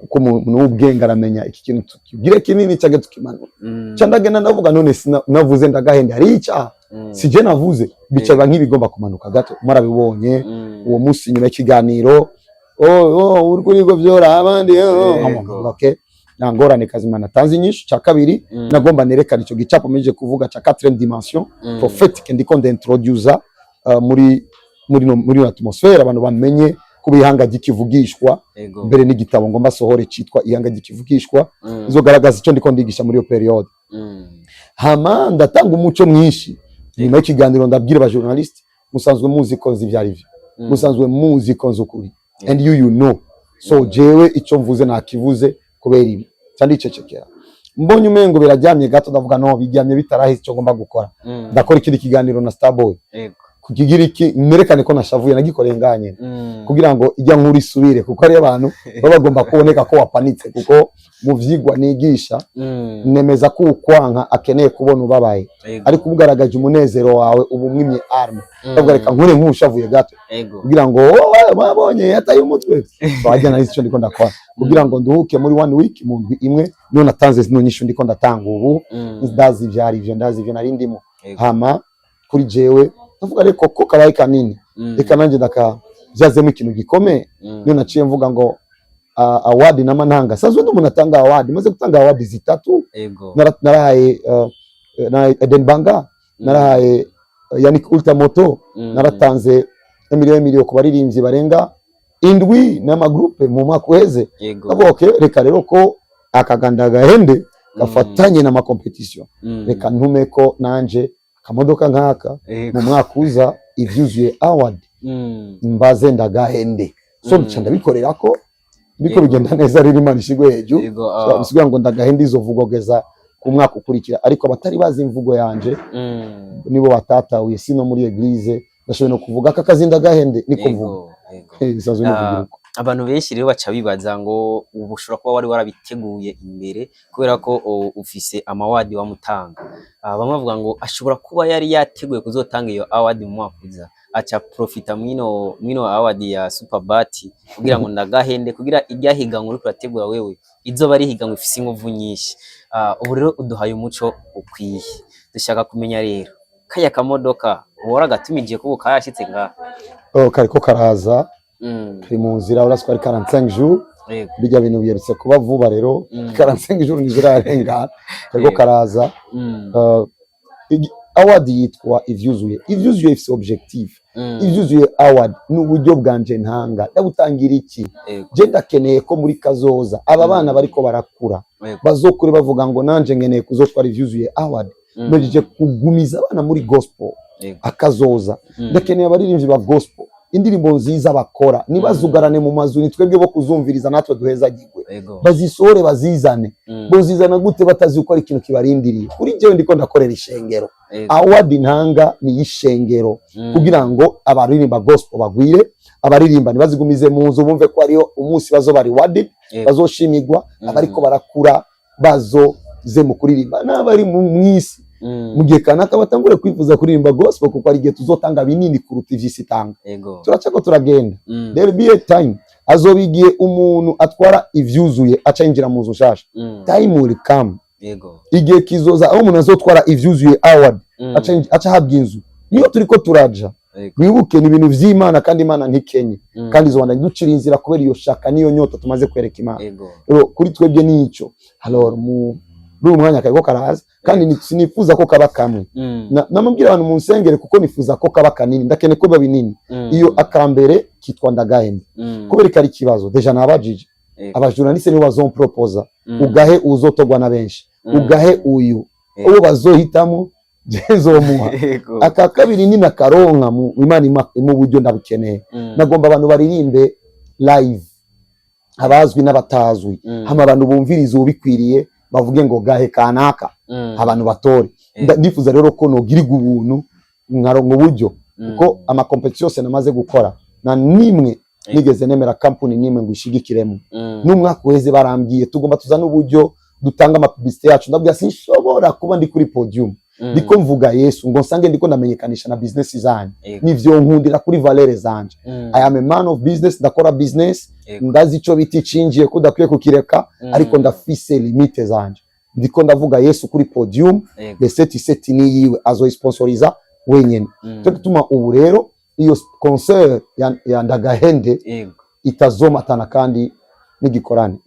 kuko umuntu w'ubwenge aramenya iki kintu tukigire kinini cyangwa tukimanura. Ca ndagenda ndavuga, none navuze ndagahenda, hari icyaha? Si je navuze, bica biba nk'ibigomba kumanuka gato, mwarabibonye. Uwo munsi nyuma y'ikiganiro, oh, uri kuri vyora abandi, oh. Okay, nta ngorane, kazima natanze inyishu. Cya kabiri, nagomba nerekana ico gicapo meje kuvuga ca quatrième dimension prophétique, ndiko ndintroduza muri no atmosphère, abantu bamenye ko ihanga ry'ikivugishwa, mbere n'igitabo ngomba sohore citwa Ihanga ry'ikivugishwa, izogaragaza ico ndiko ndigisha muri iyo période. Hama ndatanga umuco mwinshi nyuma y'ikiganiro, ndabwira aba journaliste, musanzwe muzi ko nzi ibyo ari byo, musanzwe muzi ko nzi ukuri, and you know, so jewe ico mvuze nakivuze kubera ibi. Ca ndicecekera, mbonye umengo biraryamye gato, ndavuga, no biryamye bitarahise, ico ngomba gukora, ndakora ikindi kiganiro na Starboy kukigira iki, nerekane ko nashavuye, nagikoreye nganye, kugira ngo ijya nkuru isubire, kuko ari abantu baba bagomba kuboneka ko wapanitse, kuko mu vyigwa nigisha nemeza ko ukwanka akeneye kubona ubabaye, ariko ugaragaje umunezero wawe uba umwimye arme. Ndavuga, reka nkure nk'ushavuye gato, kugira ngo wowe mwabonye yataye umutwe. So hajya nari icyo ndiko ndakora kugira ngo nduhuke muri one week, mu ndwi imwe, niyo natanze zino nyishu ndiko ndatanga ubu. Ndazi ivyo ari ivyo, ndazi ivyo nari ndimo. Hama kuri jewe ndavuga, ariko ko kabaye kanini, reka nanjye ndakabyazemo ikintu gikomeye. Niyo naciye mvuga ngo award nama ntanga, sanzwe ndi umuntu atanga award, maze gutanga award zitatu. Narahaye na Eden Banga, narahaye Yannick Ultamoto, naratanze emiliyoni miliyoni ku baririmbyi barenga indwi n'amagroupe mu mwaka uheze. Ndavuga, okay, reka rero ko akaganda gahende gafatanye n'ama competition, reka ntume ko nanje akamodoka nk'aka mu mwaka uza Ivyuzuye Award mbaze ndagahende. So nca ndabikorera ko biriko bigenda neza rero, Imana ishigwe hejuru. So, bisigaye ngo ndagahende izovugogeza ku mwaka ukurikira, ariko abatari bazi imvugo yanje nibo batatahuye. Sino muri église ndashoboye no kuvuga aka kazi ndagahende, niko mvuga. Yego, yego. Bisanzwe nivugira uko. Abantu benshi rero baca bibaza ngo ubu ushobora kuba wari warabiteguye imbere, kubera ko ufise ama award wamutanga. Bamwe bavuga ngo ashobora kuba yari yateguye kuzotanga iyo award mu mwaka uza, aca profita mwino award ya Superbat kugira ngo ndagahende, kugira irya higanwa uriko urategura wewe izoba ari higanwa ifise inguvu nyinshi. Ubu rero uduhaye umuco ukwiye. Dushaka kumenya rero, kaya kamodoka uhora gatumije kubu kayashitse ngaha? Oh, kariko karaza, kari mu nzira. Uraswa ari 45 jours. Bijya bintu byerutse kuba vuba rero, 45 jours ntizirarengana, kariko karaza. Award yitwa Ivyuzuye. Ivyuzuye ifise objectif. Ivyuzuye Award ni uburyo bwanje ntanga. Ndabutangira iki? Je ndakeneye ko muri kazoza aba bana bariko barakura bazokure bavuga ngo nanje nkeneye kuzotwara Ivyuzuye Award. Mpejeje kugumiza abana muri gospel akazoza. Ndakeneye abaririmbyi ba gospel, indirimbo nziza bakora nibazugarane mu mazu, ni twebwe bo kuzumviriza natwe duhezagirwe. Bazisohore, bazizane. Bozizana gute batazi uko ari ikintu kibarindiriye? Kuri jewe ndiko ndakorera ishengero. Award ntanga ni y'ishengero, kugira ngo abaririmba gospel bagwire, abaririmba ntibazigumize mu nzu, bumve ko hariho umunsi bazoba rewarded, bazoshimirwa. Abariko barakura bazoze mu kuririmba, n'abari mu mwisi mu gihe kanaka batangure kwifuza kuririmba gospel, kuko hari igihe tuzotanga binini kuruta ivy'isi itanga. Turacako turagenda. There be a time, azoba igihe umuntu atwara Ivyuzuye aca yinjira mu nzu nshasha. Time will come. Igihe kizoza aho umuntu azotwara Ivyuzuye Award aca ahabwa inzu. Niyo turiko turaja. Wibuke ni ibintu vy'Imana, kandi Imana ntikenye, kandi izobandanya iducira inzira kubera iyo shaka n'iyo nyota tumaze kwereka Imana. Rero kuri twebwe nico. Alors mu muri uyu mwanya kariko karaza, kandi sinifuza ko kaba kamwe. Namubwira abantu mu nsengere, kuko nifuza ko kaba kanini, ndakeneye ko biba binini. Iyo akambere kitwa Ndagahembe, kubera ko ari ikibazo déjà nabajije abajournaliste, nibo bazomproposa, ugahe uzotogwa na benshi, ugahe uyu, uwo bazohitamo. Je nzomuha. Aka kabiri ni nakaronka mu Imana mu buryo ndabukeneye. Nagomba abantu baririmbe live, abazwi n'abatazwi, hama abantu bumviriza ubikwiriye, bavuge ngo gahe kanaka, abantu batore. Ndifuza rero ko nogirirwa ubuntu nkaronka uburyo, kuko ama compétition yose namaze gukora, na nimwe nigeze nemera kampuni nimwe ngo ishigikiremo. N'umwaka uheze barambwiye tugomba tuzane uburyo dutanga ama publicité yacu, ndabwira sinshobora kuba ndi kuri podium ndiko mvuga Yesu ngo nsange ndiko ndamenyekanisha na business zanyu. Nivyo nkundira kuri valeur zanje. I am a man of business, ndakora business. Ndazi ico bita icinjiye ko udakwiye kukireka, ariko ndafise limite zanje. Ndiko ndavuga Yesu kuri podium, le sept sept ni yiwe, azoyisponsoriza wenyene. Cyo gituma ubu rero iyo concert ya Ndagahende itazomatana kandi n'igikorane.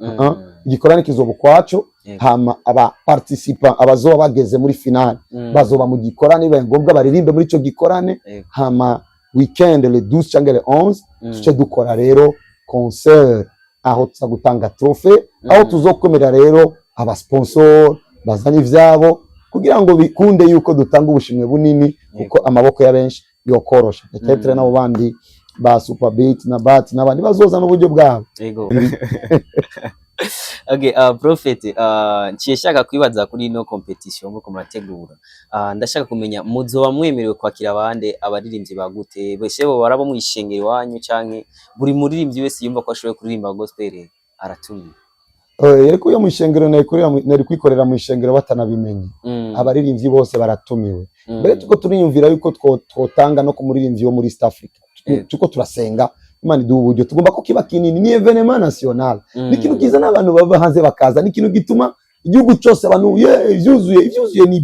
Igikorane kizoba ukwaco, hama aba participant abazoba bageze muri finale bazoba mu gikorane, bibaye ngombwa baririmbe muri ico gikorane. Hama weekend le 12 cyangwa le 11 tuce dukora rero concert aho tuza gutanga trophée, aho tuzokwemera rero aba sponsor bazanye ivyabo kugira ngo bikunde yuko dutanga ubushimwe bunini, kuko amaboko ya benshi yokorosha. Peut-être nabo bandi ba Superbeat na Bat n'abandi bazoza n'uburyo bwabo. Yego. Okay, Prophet, nciye shaka kwibaza kuri ino competition muko murategura. Ndashaka kumenya muzoba mwemerewe kwakira abande, abaririmbyi bagute bese bo barabo mwishengero iwanyu, canke buri muririmbyi wese yumva ko ashoboye kuririmba gospel aratumiwe? Ariko iyo mu ishengero nari kwikorera mu ishengero batanabimenye. Abaririmbyi bose baratumiwe. Mbere tuko turiyumvira yuko twotanga no ku muririmbyi wo muri East Africa. Tuko turasenga Imana iduha uburyo, tugomba ko kiba kinini, ni événement national, ni ikintu kiza n'abantu bava hanze bakaza, ni ikintu gituma igihugu cyose abantu ye ivyuzuye. Ivyuzuye ni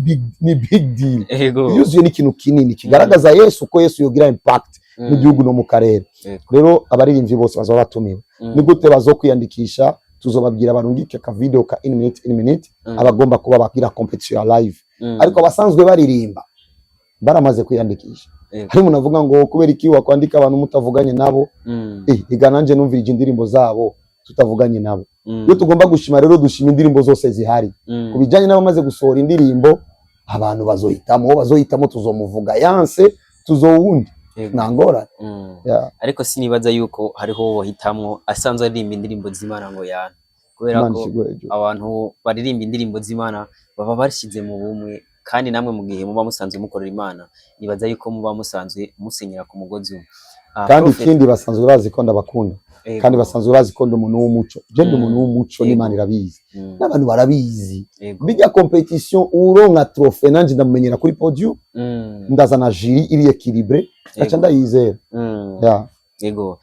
big deal. Ivyuzuye ni ikintu kinini kigaragaza Yesu, ko Yesu yogira impact mu gihugu no mu karere. Rero abaririmbyi bose bazaba batumiwe. Ni gute bazokwiyandikisha? Tuzobabwira, barungike ka video ka in minute in minute. Abagomba kuba bagira competition ya live, ariko abasanzwe baririmba baramaze kwiyandikisha. Hari umuntu avuga ngo kubera iki wakwandika abantu mutavuganye nabo? Iga nanje numvirije indirimbo zabo tutavuganye nabo. Iyo tugomba gushima rero, dushima indirimbo zose zihari. Ku bijyanye n'abamaze gusohora indirimbo, abantu bazohitamo, uwo bazohitamo tuzomuvuga, yanse tuzowundi. Nta ngorane. Yeah. Ariko sinibaza yuko hariho uwo hitamwo asanzwe aririmba indirimbo z'Imana ngo yana, kubera Imana ko ishigwe hejuru. abantu baririmba indirimbo z'Imana baba bashize mu bumwe, kandi namwe mu gihe muba musanzwe mukorera Imana, nibaza yuko muba musanzwe musenyera ku mugozi umwe. Kandi Prophet, ikindi, basanzwe bazi ko ndabakunda, kandi basanzwe bazi ko ndi umuntu w'umuco. Je ndi umuntu w'umuco, n'Imana irabizi, n'abantu barabizi. Bijya competition, uronka trophée nanje ndamumenyera kuri podium. Ndazana jury iri équilibré, ngaca ndayizera. Yeah. Yego.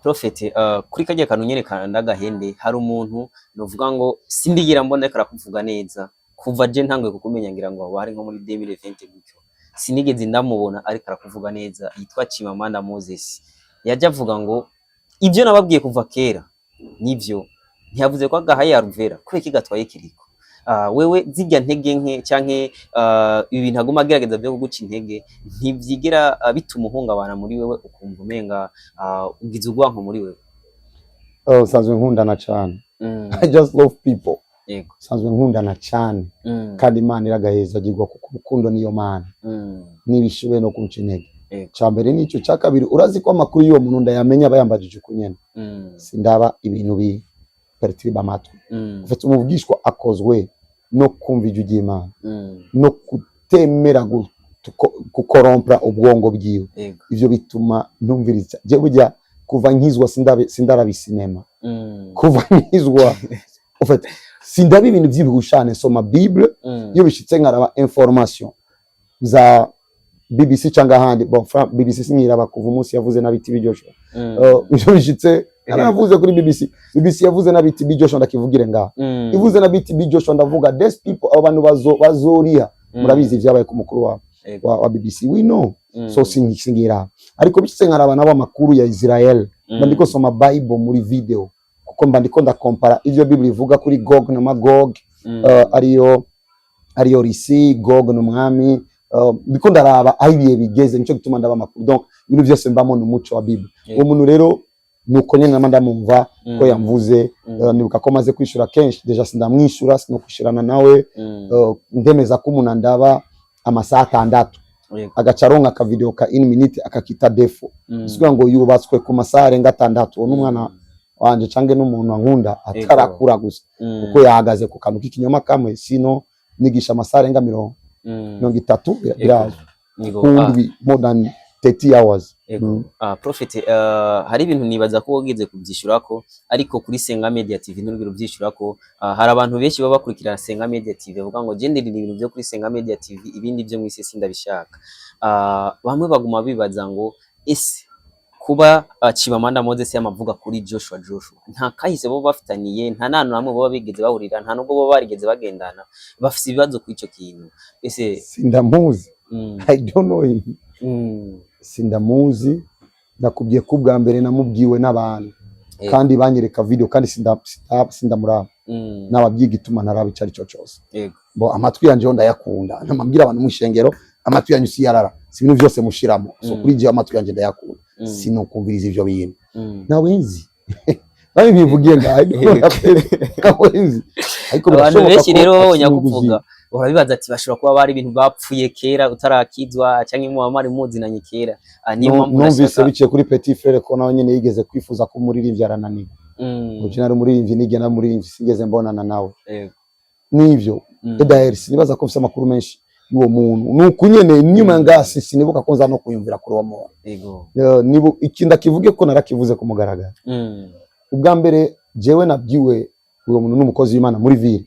Prophet, kuri kajya kantu nyene ndagahende, hari umuntu novuga ngo sindigira mbona ariko arakuvuga neza kuva je ntanguye kukumenya, ngira ngo hari nko muri 2020 gutyo, sinigeze ndamubona ariko arakuvuga neza, yitwa Chimamanda Moses. Yaje avuga ngo ibyo nababwiye kuva kera nivyo, ntiyavuze ko agahaye Alvera kubera iki gatwaye kiriko. Wewe zirya ntege nke canke ibintu aguma agerageza byo kuguca intege ntivyigera bituma uhungabana muri wewe, ukumva umenga ugize urwanko muri wewe? Oh, nsanzwe nkundana cyane. I just love people. Nsanzwe nkundana cyane, kandi Imana iragahezagirwa, kuko urukundo niyo Mana nibishoboye no kunca intege. Cya mbere nicyo. Cya kabiri, urazi ko amakuru y'uwo muntu ndayamenya aba yambajije uko nyene. Sindaba ibintu bi perturba amatwi. Ufite umuvugishwa akozwe no kumva ijwi ry'Imana no kutemera gukorompra ubwongo bwiwe. Ivyo bituma ntumviriza. Je burya kuva nkizwa sindaraba isinema. Kuva nkizwa, en fait, sindaba ibintu vy'ibihushane, nsoma Bible. Iyo bishitse nkaraba information za BBC cyangwa ahandi, bon, BBC sinyiraba kuva umunsi yavuze na BTB Joshua. Iyo bishitse naravuze kuri BBC, BBC yavuze na BTB Joshua, ndakivugire ngaha. Ivuze na BTB Joshua, ndavuga these people, abo bantu bazoriha. Murabizi ibyabaye ku mukuru wa BBC, we know. So singira, ariko bishitse nkaraba nabo amakuru ya Israel, mba ndiko soma Bible muri video, kuko mba ndiko ndakompara ivyo Bible ivuga kuri Gog na Magog. Ariyo Risi, Gog n'umwami, ndiko ndaraba aho ibihe bigeze, nico gituma ndaba amakuru. Donc ibintu byose mbamo ni umuco wa Bible. Uwo muntu rero nuko nyene nama ndamumva ko yamvuze. Nibuka ko maze kwishura kenshi déjà, sindamwishura, sinokwishurana nawe. Ndemeza ko umuntu andaba amasaha 6, agaca aronka akavideo ka une minute akakita défaut. Bisivuga ngo yubatswe ku masaha arenga 6. Uwo n'umwana wanje cange n'umuntu ankunda atarakura gusa, kuko yahagaze ku kantu k'ikinyoma kamwe. Sino nigisha amasaha arenga mirongo 30, birazwi, ku ndwi, more than 30 hours. Ego. Prophet, hari ibintu nibaza ko wogeze kubyishurako, ariko kuri Senga Media TV nturigire ubyishurako. Hari abantu benshi baba bakurikirana Senga Media TV bavuga ngo je ndirira ibintu byo kuri Senga Media TV, ibindi byo mw'isi sindabishaka. Bamwe baguma bibaza ngo ese kuba Chimamanda Moses yamavuga kuri Joshua Joshua, nta kahise bo bafitaniye, nta nantu hamwe boba bigeze bahurira, nta nubwo bo barigeze bagendana, bafise ibibazo kuri ico kintu ese? Sindamuzi. I don't know him. Sindamuzi. Nakubwiye ko ubwa mbere namubwiwe n'abantu kandi banyereka video, kandi sindamuraba. Nababwiye igituma ntaraba ico ari cyo cyose. Bo amatwi yanje yo ndayakunda, namabwira abantu mu ishengero, amatwi yanyu si yarara, si ibintu byose mushiramo. So kuri jewe amatwi yanje ndayakunda, sinokumviriza ivyo bintu. Nawe nzi nawe bivugiye ngaho, nawe nzi, ariko Abantu birashoboka benshi ko rero afise babonye inyungu kuvuga ziwe. barabibaza ati bashobora kuba bari ibintu bapfuye kera utarakizwa, cyangwa muba mwari muzinanye kera. Niyo mpamvu Numvise biciye kuri petit frère ko nawe nyene yigeze kwifuza ko umuririmbyi, arananirwa. Ngo je nari umuririmbyi, nigena umuririmbyi, sinigeze mbonana nawe. Nivyo. Edaher sinibaza ko mfise amakuru menshi y'uwo muntu, nuko nyene nyuma ngasi sinibuka ko nza no kuyumvira kuri uwo muntu. Nibu ikindi akivuge ko narakivuze ku mugaragaro. Ubwa mbere jewe nabwiwe uwo muntu n'umukozi w'Imana muri ville.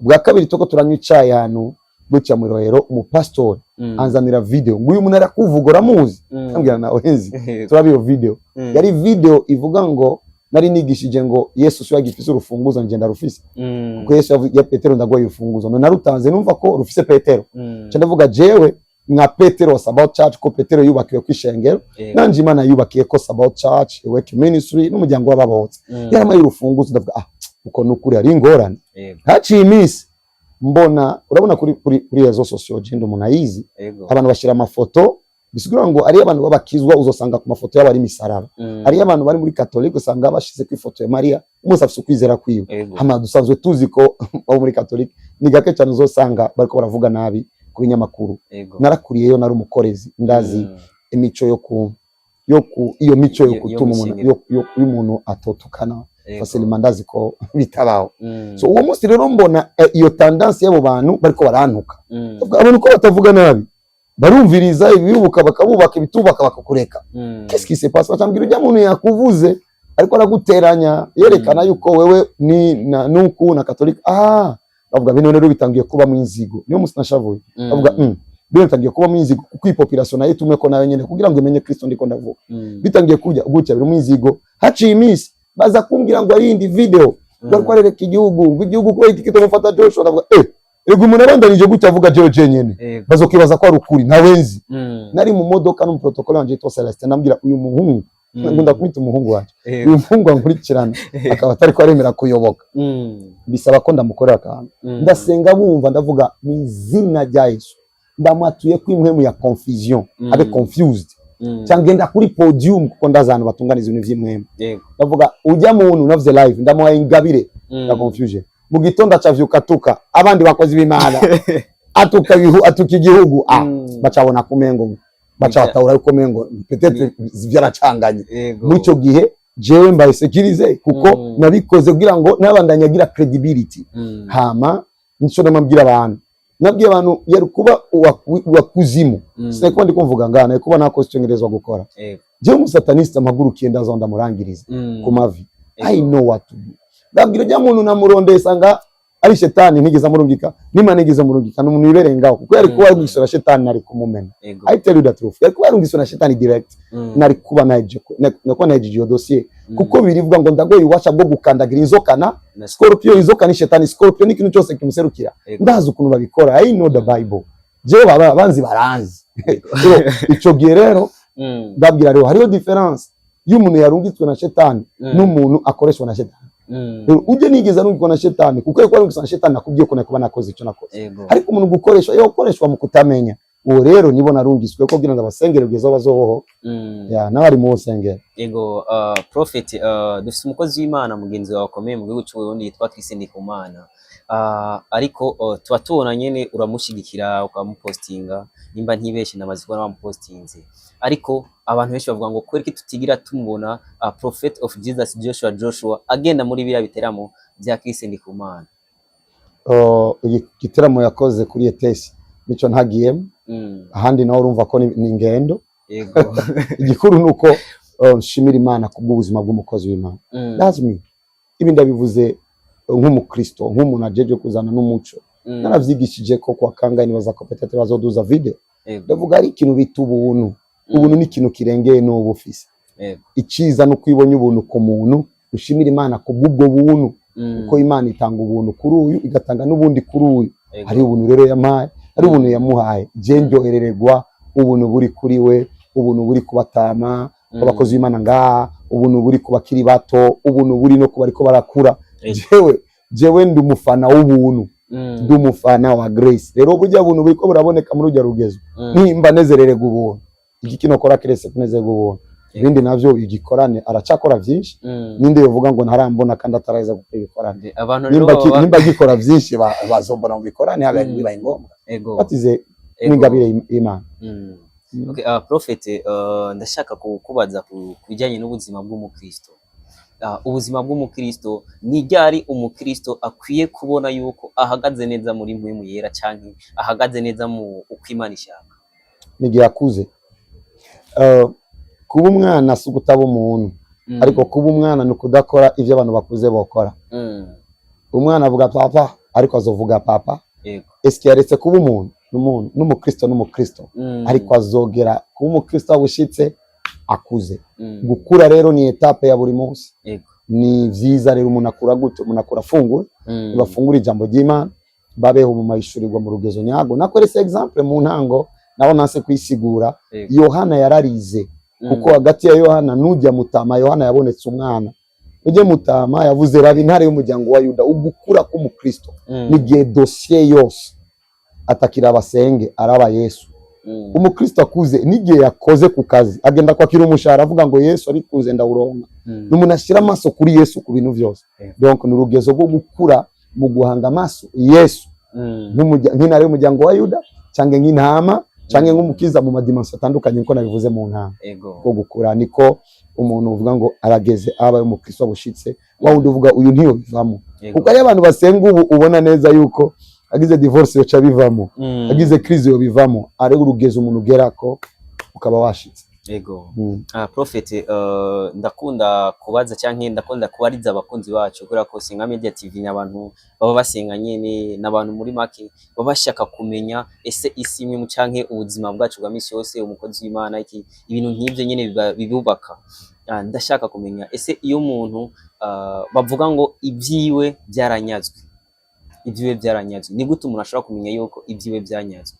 Ubwa kabiri tuko turanywa icayi ahantu gutya mu Rohero, umupastori anzanira video ngo uyu muntu arakuvuga, uramuzi? Ambwira nawe nzi. Turaba iyo video. Yari video ivuga ngo nari nigishije ngo Yesu si we agifise urufunguzo, ngenda rufise, kuko Yesu yavuze Petero ndaguhaye urufunguzo, none narutanze numva ko rufise Petero. Nca ndavuga jewe nka Petero wa Sabaoth Church, ko Petero yubakiwe kw'ishengero, nanje Imana yubakiye ko Sabaoth Church, Awake Ministry n'umuryango w'ababohotse. Yaramaye urufunguzo, ndavuga ah, uko nukuri ari ingorane. Haciye iminsi mbona, urabona kuri réseaux sociaux, je umuntu ayizi, abantu bashira amafoto, bisigura ngo ari abantu babakizwa, uzosanga ku mafoto yabo ari imisaraba. Hariyo abantu bari muri katolike, usanga bashize ku ifoto ya Mariya, umunsi afise ukwizera kwiwe. Hama dusanzwe tuzi ko abo muri katolike ni gake cyane uzosanga bariko baravuga nabi ku binyamakuru. Narakuriyeyo, nari umukorezi, ndazi imico yo ku iyo mico yo gutuma umuntu mw'ishengero. Y'umuntu atotukana facilement, ndazi ko bitabaho. So uwo munsi rero mbona iyo tendance y'abo bantu bariko barantuka. Ndavuga, abantu ko batavuga nabi, barumviriza ibibuka bakabubaka, ibitubaka bakakureka. Qu'est-ce qui se passe? Bacambwira ujya muntu yakuvuze ariko araguteranya, yerekana yuko wewe ni na nuku na katolika. Ah, bavuga bino rero bitangiye kuba mu inzigo. Niyo musi nashavuye, bavuga bino bitangiye kuba mu inzigo, kuko iyi population nayo itumwe ko nayo nyene kugira ngo imenye Kristo ndiko ndavuga. Bitangiye kujya gutya biri mu inzigo. Haciye iminsi baza kumbwira ngo ari indi video ngo ariko arereka igihugu, ngo igihugu kubera iki kitamufata Joshua. Ndavuga ego, umuntu abandanije gutya avuga jewe jenyene, bazokibaza ko ari ukuri, ntawe nzi. Nari mu modoka n'umuprotocole wanje yitwa Celestin, ndambwira uyu muhungu, ngunda kumwita umuhungu wanje, uyu muhungu ankurikirana akaba atari ko aremera kuyoboka, bisaba ko ndamukorera akantu. Ndasenga bumva, ndavuga mu izina rya Yesu, ndamwatuye ko impwemu ya confusion, abe confused, cyangwa ngenda kuri podium, kuko ndazi ahantu batunganiza ibintu vy'impwemu. Ndavuga ujya muntu navuze live, ndamuhaye ingabire ya confusion. Mu gitondo acavyuka atuka abandi bakozi b'Imana, atuka atuka igihugu, ah, bacabona kumengo baca batahura yuko mengo peut-être vyaracanganye. Muri ico gihe jewe mbaye sécurisé, kuko nabikoze kugira ngo nabandanye agira credibility. Hama nico namabwira abantu, nabwiye abantu yari kuba uwa kuzimu, sinari ndiko mvuga ngana, nari kuba nakoze icyo ngerezwa gukora. Jewe umusataniste mpagurukiye, ndaza ndamurangiriza ku mavi. I know what to do. Ndabwira ujya muntu namurondeye, sanga ari shetani, ntigeze amurungika n'Imana ntigeze amurungika, ni umuntu wibereye ngaho, kuko yari kuba yarungiswe na shetani nari kumumena. I tell you the truth, yari kuba yarungiswe na shetani direct, nari kuba naje nakuba naje iyo dossier, kuko birivuga ngo ndagoye ububasha bwo gukandagira inzoka na scorpion. Inzoka ni shetani, scorpion ni ikintu cyose kimuserukira. Ndazi ukuntu babikora, I know the Bible. Jewe baba banzi, baranzi. Rero, ico gihe rero ndabwira rero hariho difference y'umuntu yarungitswe na shetani n'umuntu akoreshwa na shetani. Rero ujye nigeze arungikwa na shetani, kuko iyo arungitswe na shetani nakubwiye ko nakuba nakoze icyo nakoze. Ariko umuntu gukoreshwa, yo gukoreshwa mu kutamenya. Uwo rero nibo narungiswe ko kugira ngo abasengere kugeza aho bazoboho. Ya, nawe ari mu rusengero. Ego, Prophet, dufise umukozi w'Imana mugenzi wawe akomeye mu gihugu c'u Burundi yitwa Chris Ndikumana. Ariko tuba tubona nyene uramushigikira, ukamupostinga, nimba ntibeshe namaze kubona wamupostinze, ariko abantu benshi bavuga ngo kubera iki tutigira tumubona Prophet of Jesus Joshua Joshua agenda muri biriya biteramo vya Chris Ndikumana? Igiteramo yakoze kuri ETS nico ntagiyemo. Ahandi nawe urumva ko ni ingendo. Igikuru ni uko nshimira Imana kubw'ubuzima bw'umukozi w'Imana. That's me. Ibi ndabivuze nk'umukristo, nk'umuntu ajeje kuzana n'umuco. Naravyigishije ko kwa kangahe, nibaza ko peut-être bazoduza video. Ndavuga ari ikintu bita ubuntu. Ubuntu ni ikintu kirengeye n'ubu ufise. Iciza ni uko iyo ubonye ubuntu ku muntu, ushimira Imana kubw'ubwo buntu, kuko Imana itanga ubuntu kuri uyu, igatanga n'ubundi kuri uyu. Hari ubuntu rero yampaye, hari ubuntu yamuhaye. Je ndyoherererwa ubuntu buri kuri we, ubuntu buri kubatama abakozi b'Imana ngaha, ubuntu buri ku bakiri bato, ubuntu buri no ku bariko barakura. Jewe ndi umufana w'ubuntu, ndi umufana wa grace. Rero burya buntu buriko buraboneka muri urya rugezo, nimba nezerererwa ubuntu, iki kino kora kirese kunezerwa ubuntu. Ibindi navyo igikorane aracakora vyinshi. Ninde yovuga ngo ntarambona kandi ataraheza gukora ibikorane? Abantu rero Nimba baba nimba agikora vyinshi, bazombona mu bikorane habe bibaye ngombwa. Batize n'ingabire y'Imana. Okay, Prophet, ndashaka kukubaza ku bijyanye n'ubuzima bw'umukristo. Ubuzima bw'umukristo, ni ryari umukristo akwiye kubona yuko ahagaze neza muri mpwemu yera canke ahagaze neza mu uko Imana ishaka? N'igihe akuze. Kuba umwana si ugutaba umuntu, ariko kuba umwana ni ukudakora ivyo abantu bakuze bokora. Umwana avuga papa, ariko azovuga papa. Eske yaretse kuba umuntu? N'umuntu, n'umukristo n'umukristo, ariko azogera kuba umukristo abushitse akuze. Gukura rero ni étape ya buri munsi. Ni vyiza rero, umuntu akura gute? Umuntu akura afungura. Bafungura ijambo ry'Imana, babeho mu mahishurirwa mu rugezo nyago. Nakorese exemple mu ntango, naho nanse kwisigura. Yohana yararize, kuko hagati ya Yohana n'ujya mutama, Yohana yabonetse umwana. Ujye mutama yavuze raba intare y'umuryango wa Yuda. Ugukura k'umukristo n'igihe dosiye yose atakira abasenge, araba Yesu. Umukristo akuze n'igihe yakoze ku kazi, agenda kwakira umushahara avuga ngo Yesu abikunze ndawuronka. Ni umuntu ashyira amaso kuri Yesu ku bintu byose. Donc ni urugezo rwo gukura mu guhanga amaso Yesu nk'intare y'umuryango wa Yuda, cyangwa nk'intama, cyangwa nk'umukiza mu ma dimensions atandukanye, nkuko nabivuze mu ntama. Bwo gukura niko umuntu uvuga ngo arageze, aba umukristo bushitse, wa wundi uvuga uyu ntiyo bivamo. Kuko ari abantu basenga ubu, ubona neza yuko agize divorce yoca bivamo, agize crise yo bivamo. Ari urugezo umuntu ugerako ukaba washitse. Prophet, ndakunda kubaza canke ndakunda kubariza abakunzi bacu, kubera ko Senga Media TV ni abantu baba basenga nyene, n'abantu muri make baba bashaka kumenya ese isi imwe canke ubuzima bwacu bwa misi yose, umukozi w'Imana, iki ibintu nk'ivyo nyene bibubaka. Ndashaka kumenya ese iyo umuntu bavuga ngo ibyiwe byaranyazwe, ibyiwe byaranyazwe, ni gute umuntu ashobora kumenya yuko ibyiwe byanyazwe?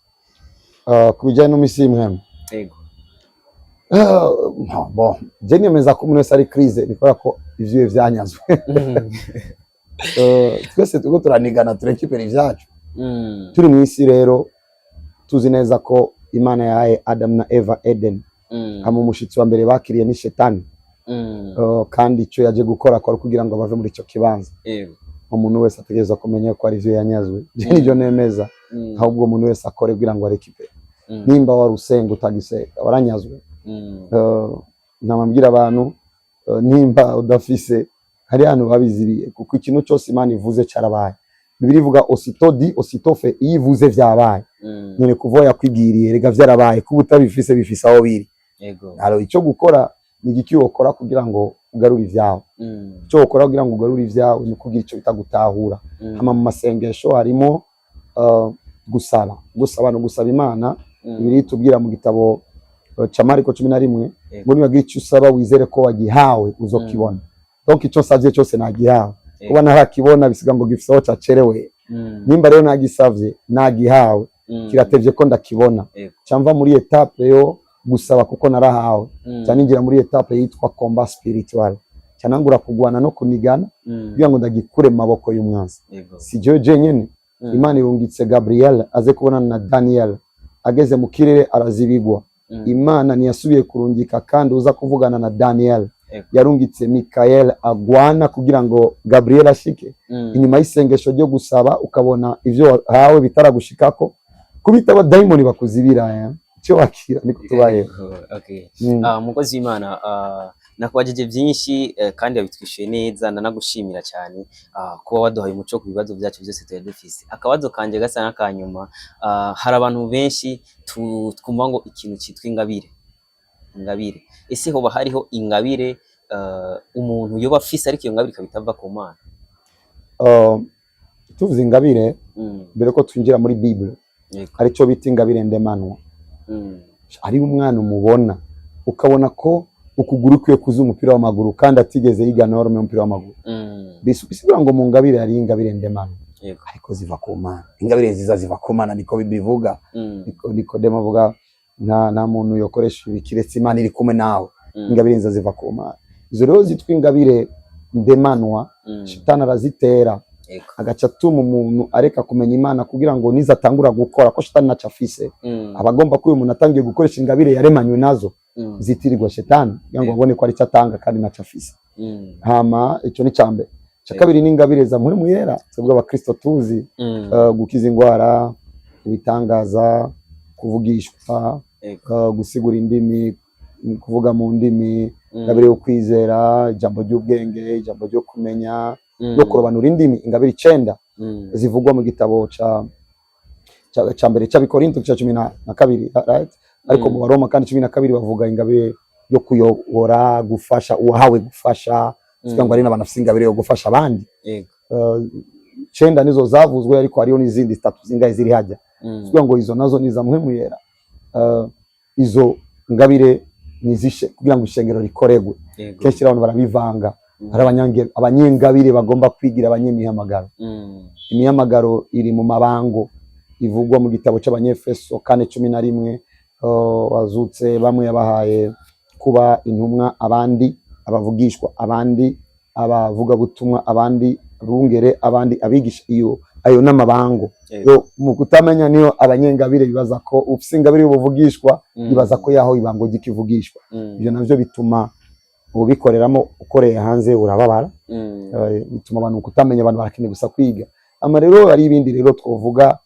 Ku bijyanye n'imisi y'imwemu? Ego. Bon, je nemeza ko umuntu wese ari crise bikora ko ivyiwe vyanyazwe. Twese turiko turanigana turekipera ivyacu. Turi mu isi rero, tuzi neza ko Imana yahaye Adam na Eva Eden, hama umushitsi wa mbere bakiriye ni Shetani. Kandi icyo yaje gukora kwari kugira ngo bave muri icyo kibanza. Umuntu wese ategerezwa kumenya ko ari ivyo yanyazwe. Je nivyo nemeza. Ahubwo umuntu wese akore kugira ngo arekipe. Nimba wari usenga utagisenga, waranyazwe. Namabwira abantu, nimba udafise, hari hano babiziriye, kuko ikintu cyose Imana ivuze cyarabaye. Bibiliya ivuga "aussitôt dit, aussitôt fait". Iyo ivuze, vyabaye. None kuva yakwibwiriye, rega vyarabaye. Kuba utabifise, bifise aho biri. Alors icyo gukora ni igiki wokora kugira ngo ugarure ivyawe? Icyo wokora kugira ngo ugarure ivyawe ni ukugira icyo bita gutahura. Hama mu masengesho harimo gusaba. Gusaba no gusaba Imana. Bibiliya itubwira mu gitabo ca Mariko 11 ngo niwagira icyo usaba, wizere ko wagihawe, uzokibona. Donc icyo nsavye cyose nagihawe. Kuba ntarakibona bisiga ngo gifise aho cacerewe. Nimba rero nagisavye, nagihawe, kiratevye ko ndakibona. Camva muri étape yo gusaba kuko narahawe, ca ninjira muri étape yitwa combat spirituel, canangura kugwana no kunigana kugira ngo ndagikure mu maboko y'umwanzi. Si jewe jenyene. Imana irungitse Gabriel aze kubonana na Daniel. Ageze mu kirere arazibigwa. Imana ntiyasubiye kurungika kandi uza kuvugana na Daniel. Yarungitse Mikael agwana kugira ngo Gabriel ashike. Inyuma y'isengesho ryo gusaba, ukabona ivyo wahawe bitaragushikako, kubita abadayimoni bakuzibira, icyo wakira niko tubayeho. Okay. Mukozi w'Imana, nakubajije byinshi, kandi wabitwishuye neza. Ndanagushimira cyane kuba waduhaye umuco ku bibazo byacu byose twari dufise. Akabazo kanje gasa n'akanyuma, hari abantu benshi twumva ngo ikintu cyitwa ingabire, ingabire. Ese hoba hariho ingabire umuntu yoba afise, ariko iyo ngabire ikaba itava ku Mana? Tuvuze ingabire, mbere ko twinjira muri Bible, aricyo bita ingabire ndemanwa. Ari umwana umubona ukabona ko ukuguru kwiye kuza umupira w'amaguru kandi atigeze yiga norme y'umupira w'amaguru. Bisigura ngo mu ngabire hari ingabire ndemano, ariko ziva ku Mana. Ingabire nziza ziva ku Mana, niko bibivuga. Nikodemo avuga nta muntu yokoresha ibi kiretse Imana iri kumwe nawe. Ingabire nziza ziva ku Mana. Izo rero zitwa ingabire ndemanwa, shitani arazitera, agaca atuma umuntu areka kumenya Imana kugira ngo nizo atangura gukora, ko shitani naco afise. Aba agomba ko uyu muntu atangiye gukoresha ingabire yaremanywe nazo zitirirwa shetani, kugira ngo abone ko ari cyo atanga kandi naco afise. Hama ico ni cambere. Icya kabiri ni ingabire za Mpwemu Yera, twebwe abakristo tuzi, gukiza indwara, ibitangaza, kuvugishwa, gusigura indimi, kuvuga mu ndimi, ingabire yo kwizera, ijambo ry'ubwenge, ijambo ryo kumenya, no kurobanura indimi, ingabire 9 zivugwa mu gitabo ca mbere c'Abikorinto ca 12, right? Ariko mu Baroma kandi 12 bavuga ingabire yo kuyobora, gufasha, uwahawe gufasha, kugira ngo hari n'abantu bafise ingabire yo gufasha abandi. 9 nizo zavuzwe, ariko hariho n'izindi zitatu zingahe ziri hajya, kugira ngo izo nazo ni iza Mpwemu Yera. Izo ngabire nizishe kugira ngo ishengero rikoregwe. Kenshi abantu barabivanga. Hari abanyengabire bagomba kwigira abanyemihamagaro. Imihamagaro iri mu mabango ivugwa mu gitabo c'Abanyefeso 4:11. Wazutse bamwe yabahaye kuba intumwa, abandi abavugishwa, abandi abavugabutumwa, abandi bungere, abandi abigisha. Iyo ayo n'amabango. Yo mu kutamenya niyo abanyengabire bibaza ko ufise ingabire y'ubuvugishwa, bibaza ko yaho ibango ry'ikivugishwa. Ibyo navyo bituma ubikoreramo ukoreye hanze urababara. Bituma abantu kutamenya, abantu barakeneye gusa kwiga. Ama rero hari ibindi rero twovuga,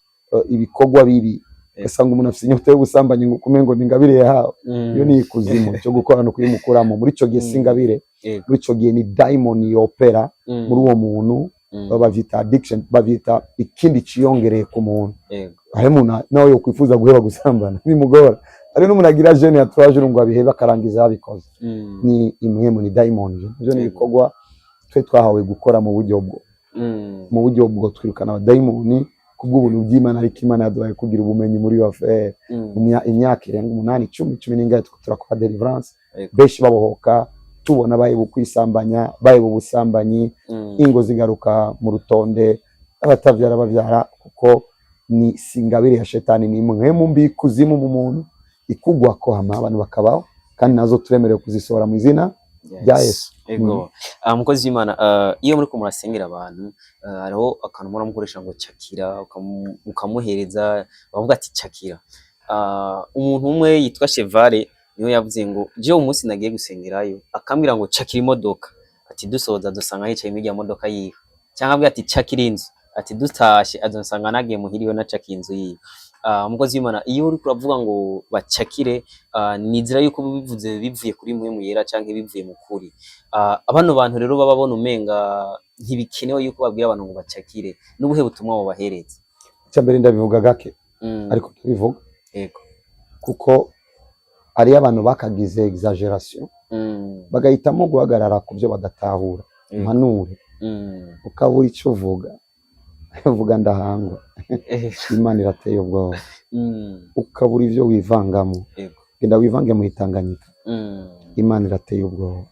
ibikorwa bibi, ugasanga umuntu afite inyota y'ubusambanyi ngo kumengo ni ingabire yahawe. Iyo ni ikuzimu cyo gukora no kuyimukuramo. Muri ico gihe si ingabire, muri ico gihe ni daimoni yopera muri uwo muntu. Bavyita addiction, bavyita ikindi ciyongereye ku muntu. Hari umuntu nawe yokwifuza guheba gusambana bimugora, hari n'umuntu agira jeûne ya 3 jours ngo abihebe, akarangiza yabikoze. Ni impwemu, ni daimoni. Ivyo ni ibikorwa twe twahawe gukora mu buryo bwo mu buryo bwo twirukana abadayimoni kubw'ubuntu bw'Imana, ariko Imana yaduhaye kugira ubumenyi muri iyo affaire. Imyaka irenga 8, 10, 10 n'ingahe turiko turakora deliverance, benshi babohoka, tubona baheba kwisambanya, baheba ubusambanyi, ingo zigaruka mu rutonde, abatavyara bavyara, kuko ni singabire ya shetani, ni impwemu mbi ikuzimu mu muntu ikugwako, hama abantu bakabaho, kandi nazo turemerewe kuzisohora mu izina rya Yesu. Ego. Mukozi w'Imana, iyo muriko murasengera abantu, hariho akantu muhora mukoresha ngo cakira, ukamuhereza bavuga ati cakira. Umuntu umwe yitwa Chevale niwe yavuze ngo jewe umunsi nagiye gusengerayo akambwira ngo cakira imodoka, ati dusoza dusanga yicaye muri irya modoka yiwe, cyangwa ambwira ati cakira inzu, ati dutashe azonsanga nagiye muhiriwe nacakiye inzu yiwe. Umukozi w'Imana, iyo uriko uravuga ngo bacakire, nizera yuko bivuze bivuye kuri Mpwemu Yera canke bivuye mu kuri. Bano bantu rero baba babona umenga ntibikenewe yuko babwira abantu ngo bacakire, n'ubuhe butumwa wobahereza? Icya mbere ndabivuga gake, ariko ndabivuga, kuko hariyo abantu bakagize exagération, bagahitamo guhagarara ku byo badatahura. Mpanure, ukabura icyo uvuga, uvuga ndahangwa. Imana irateye ubwoba. Ukabura ibyo wivangamo, genda wivange mu Itanganyika. Imana irateye ubwoba.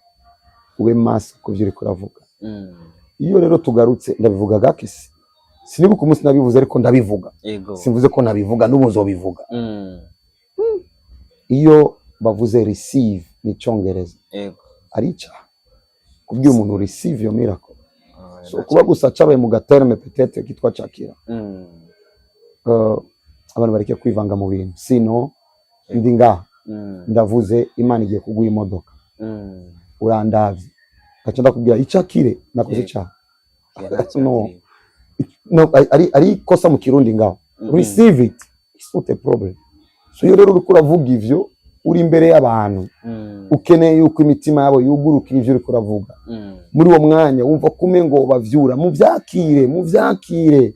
Ube maso ku byo uriko uravuga. Iyo rero tugarutse, ndabivuga gake, si sinibuka umunsi nabivuze, ariko ndabivuga. Simvuze ko nabivuga n'ubu nzobivuga. Iyo bavuze receive mu Icyongereza, ari icyaha kubwira umuntu receive your miracle. So kuba gusa cabaye mu gaterme peut-être kitwa cakira, Abantu bareke kwivanga mu bintu, sino ndi ngaha, ndavuze Imana igiye kuguha imodoka, urandavye, gaca ndakubwira icakire nakoze icyaha. Yeah, nta No. cyakiriwe. No, ari ikosa mu Kirundi ngaho. Receive it, it's not a problem. So iyo rero uriko uravuga ivyo uri imbere y'abantu, ukeneye yuko imitima yabo yugurukira ivyo uriko uravuga. Muri uwo mwanya wumva kume ngo bavyura, muvyakire, muvyakire,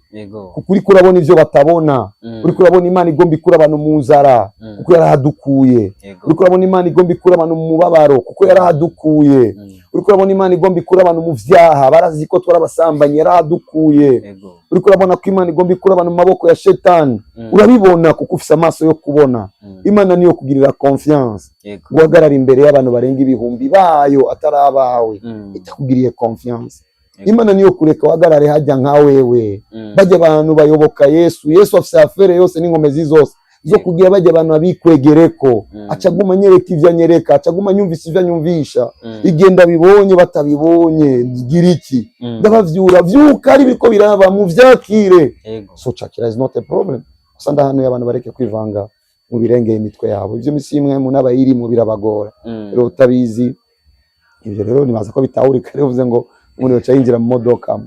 kuko uriko urabona ivyo batabona. Uriko urabona Imana igomba ikura abantu mu nzara, kuko yarahadukuye. Uriko urabona Imana igomba ikura abantu mu mubabaro, kuko yarahadukuye. Uriko urabona Imana igomba ikura abantu mu vyaha, barazi ko twarabasambanyi, yarahadukuye. Uriko urabona ko Imana igomba ikura abantu mu maboko ya Shetani. Urabibona kuko ufise amaso yo kubona. Imana niyo kugirira confiance guhagarara imbere y'abantu barenga ibihumbi bayo atari abawe, itakugiriye confiance. Imana niyo kureka uhagarare hajya nka wewe, bajya abantu bayoboka Yesu. Yesu afise affaire yose n'inkomezi zose zo kugira bajya abantu abikwegereko. Acaguma anyereka ivyo anyereka, acaguma anyumvisha ivyo anyumvisha. Igenda bibonye batabibonye, gira iki? Ndabavyura, vyuka, ari biriko biraba, muvyakire. So cakira is not a problem. Gusa ndahanuye abantu bareke kwivanga mu birengeye imitwe yabo. Ivyo misi imwe mu n'abayirimo birabagora. Rero utabizi ivyo rero nibaza ko bitahurika. Rero uvuze ngo umuntu yoca yinjira mu modoka,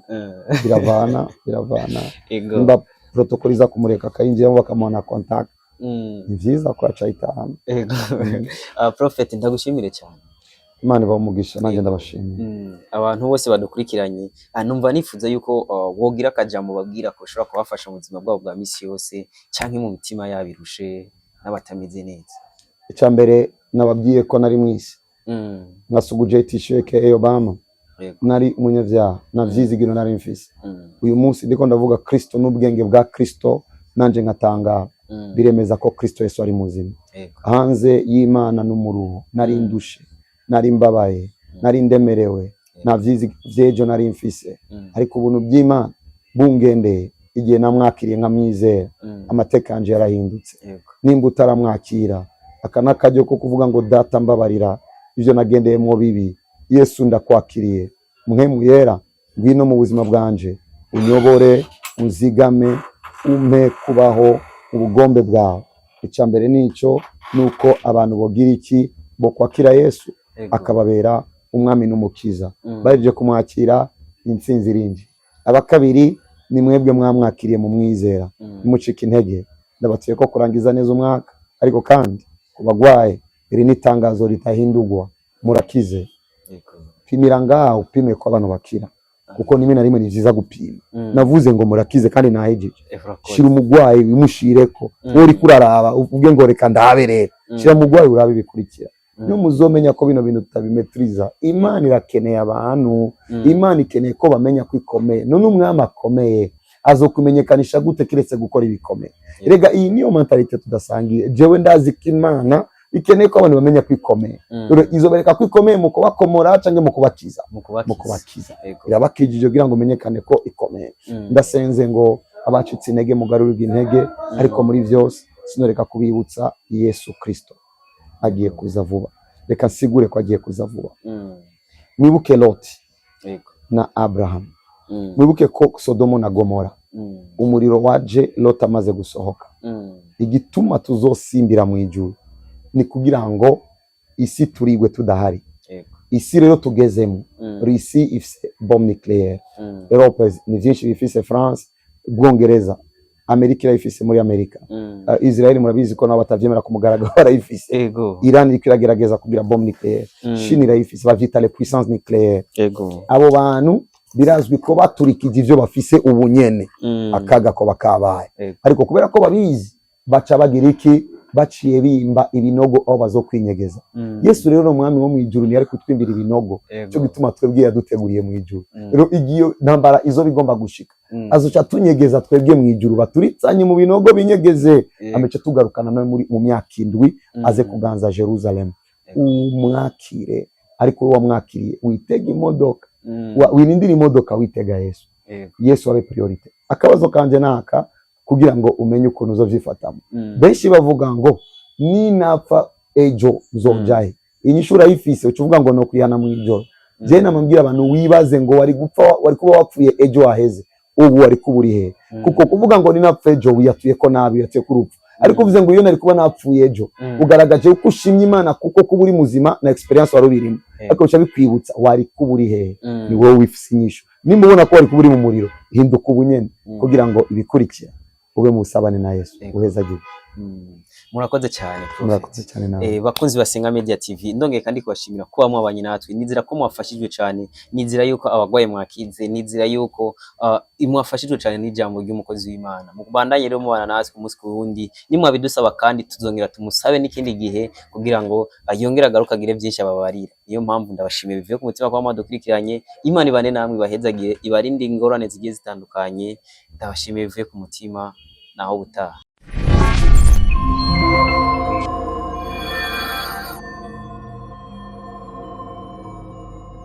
biravana, biravana. Nimba protocol iza kumureka akayinjiramo, bakamuha na contact, ni vyiza ko aca ayitahana. Prophet, ndagushimire cyane. Imana ibahe umugisha, nanjye ndabashimiye. Abantu bose badukurikiranye, numva nifuza yuko wogira akajambo babwira ko ushobora kubafasha mu buzima bwabo bwa misi yose canke mu mitima yabo irushe n'abatameze neza. Icya mbere, nababwiye ko nari mwisi nka Suguje Tishu aka Obama. Nari umunyabyaha, nta vyizigiro nari mfise. Uyu munsi ndiko ndavuga Kristo n'ubwenge bwa Kristo, nanje nkatangara. Biremeza ko Kristo Yesu ari muzima. Hanze y'Imana n'umuruho, nari ndushe, nari mbabaye, nari ndemerewe, nta vy'ejo nari mfise. Ariko ubuntu bw'Imana bungendeye igihe namwakiriye nkamwizera, amateka yanje yarahindutse. Nimba utaramwakira, aka n'akaryo ko kuvuga ngo: "Data, mbabarira ibyo nagendeyemo bibi. Yesu, ndakwakiriye. Mpwemu Yera, ngwino mu buzima bwanje, unyobore, unzigame, umpe kubaho ubugombe bwawe." Icya mbere nico, nuko abantu bogira iki? Bokwakira Yesu, akababera umwami n'umukiza. Bahejeje kumwakira, intsinzi irinji. Aba kabiri ni mwebwe mwamwakiriye mu mwizera, ntimucike intege. Ndabatuye ko kurangiza neza umwaka, ariko kandi ku bagwaye, iri ni itangazo ritahindurwa: murakize. Pimira ngaho, upime ko abantu bakira, kuko rimwe na rimwe ni vyiza gupima. Navuze ngo murakize kandi nahejeje. Urakoze. Shira umugwayi, wimushireko. Wowe uriko uraraba, uvuge ngo reka ndabe rero. Shira umugwayi, urabe ibikurikira. Niyo muzomenya ko bino bintu tutabimetriza. Imana irakeneye abantu. Imana ikeneye ko bamenya ko ikomeye. None umwami akomeye azokumenyekanisha gute kiretse gukora ibikomeye? Rega iyi niyo mentalité tudasangiye. Jewe ndazi ko Imana ikeneye ko abantu bamenya ko ikomeye. Rero izobereka ko ikomeye mu kubakomora canke mu kubakiza? Mu kubakiza. Mu kubakiza. Irabakijije kugira ngo menyekane ko ikomeye. Ndasenze ngo abacitse intege mugarurirwe intege. Ariko muri byose sinoreka kubibutsa Yesu Kristo agiye kuza vuba. Reka nsigure ko agiye kuza vuba. Mwibuke Loti na Abraham. Mwibuke ko Sodomo na Gomora, umuriro waje Loti amaze gusohoka. Igituma tuzosimbira mu ijuru ni kugira ngo isi turigwe tudahari. Isi rero tugezemo, Russie ifise bombe nucléaire, Europe ni byinshi bifise, France, Ubwongereza, Amerika irayifise muri Amerika. Israel murabizi ko nabo batavyemera ku mugaragaro, barayifise. Iran iriko iragerageza kugira bombe nucléaire. Chine irayifise, bavyita les puissances nucléaires. Abo bantu birazwi ko baturikije ivyo bafise ubu nyene, akaga ko bakabaye. Ariko kubera ko babizi, baca bagira iki? Baciye bimba ibinogo aho bazokwinyegeza. Yesu rero ni umwami wo mu ijuru, ntiyari kutwimbira ibinogo. Cyo gituma twebwe yaduteguriye mu ijuru. Rero igiyo ntambara izo bigomba gushika, azoca tunyegeza twebwe mu ijuru, baturitsanye mu binogo binyegeze, ameca tugarukana nawe muri mu myaka 7, aze kuganza Jerusalem. Umwakire, ariko wowe wamwakiriye witega imodoka. Wirindire imodoka, witega Yesu. Yesu abe priorité. Akabazo kanje naka, kugira ngo umenye ukuntu uzovyifatamo. Benshi bavuga ngo ninapfa ejo nzojahe? Inyishu urayifise, uca uvuga ngo no kwihana mu ijoro. Je namabwira abantu, wibaze ngo wari gupfa, wari kuba wapfuye ejo haheze, ubu wari kuba uri he? Kuko kuvuga ngo ninapfa ejo, wiyatuye ko nabi, wiyatuye ko urupfu. Ariko uvuze ngo iyo nari kuba napfuye ejo, ugaragaje uko ushimye Imana kuko kuba uri muzima na experience wari ubirimo. Ariko bica bikwibutsa wari kuba uri hehe. Ni wowe wifise inyishu. Nimba ubona ko wari kuba uri mu muriro, hinduka ubu nyene kugira ngo ibikurikira ube mu busabane na Yesu. Uhezagirwe. Murakoze cyane, Prophet. Murakoze cyane nawe. Bakunzi basenga Media TV, ndongeye kandi kubashimira kuba mwabanye natwe. Nizera ko mwafashijwe cyane, nizera yuko abagwaye mwakize, nizera yuko mwafashijwe cyane n'ijambo ry'umukozi w'Imana. Mubandanye rero mubana natwe umunsi ku wundi. Nimwabidusaba kandi tuzongera tumusabe n'ikindi gihe kugira ngo yongere agaruke agire byinshi ababarira. Niyo mpamvu ndabashimiye bivuye ku mutima kuba mwadukurikiranye. Imana ibane namwe, ibahezagire, ibarinde ingorane zigiye zitandukanye. Ndabashimiye bivuye ku mutima. Naho ubutaha.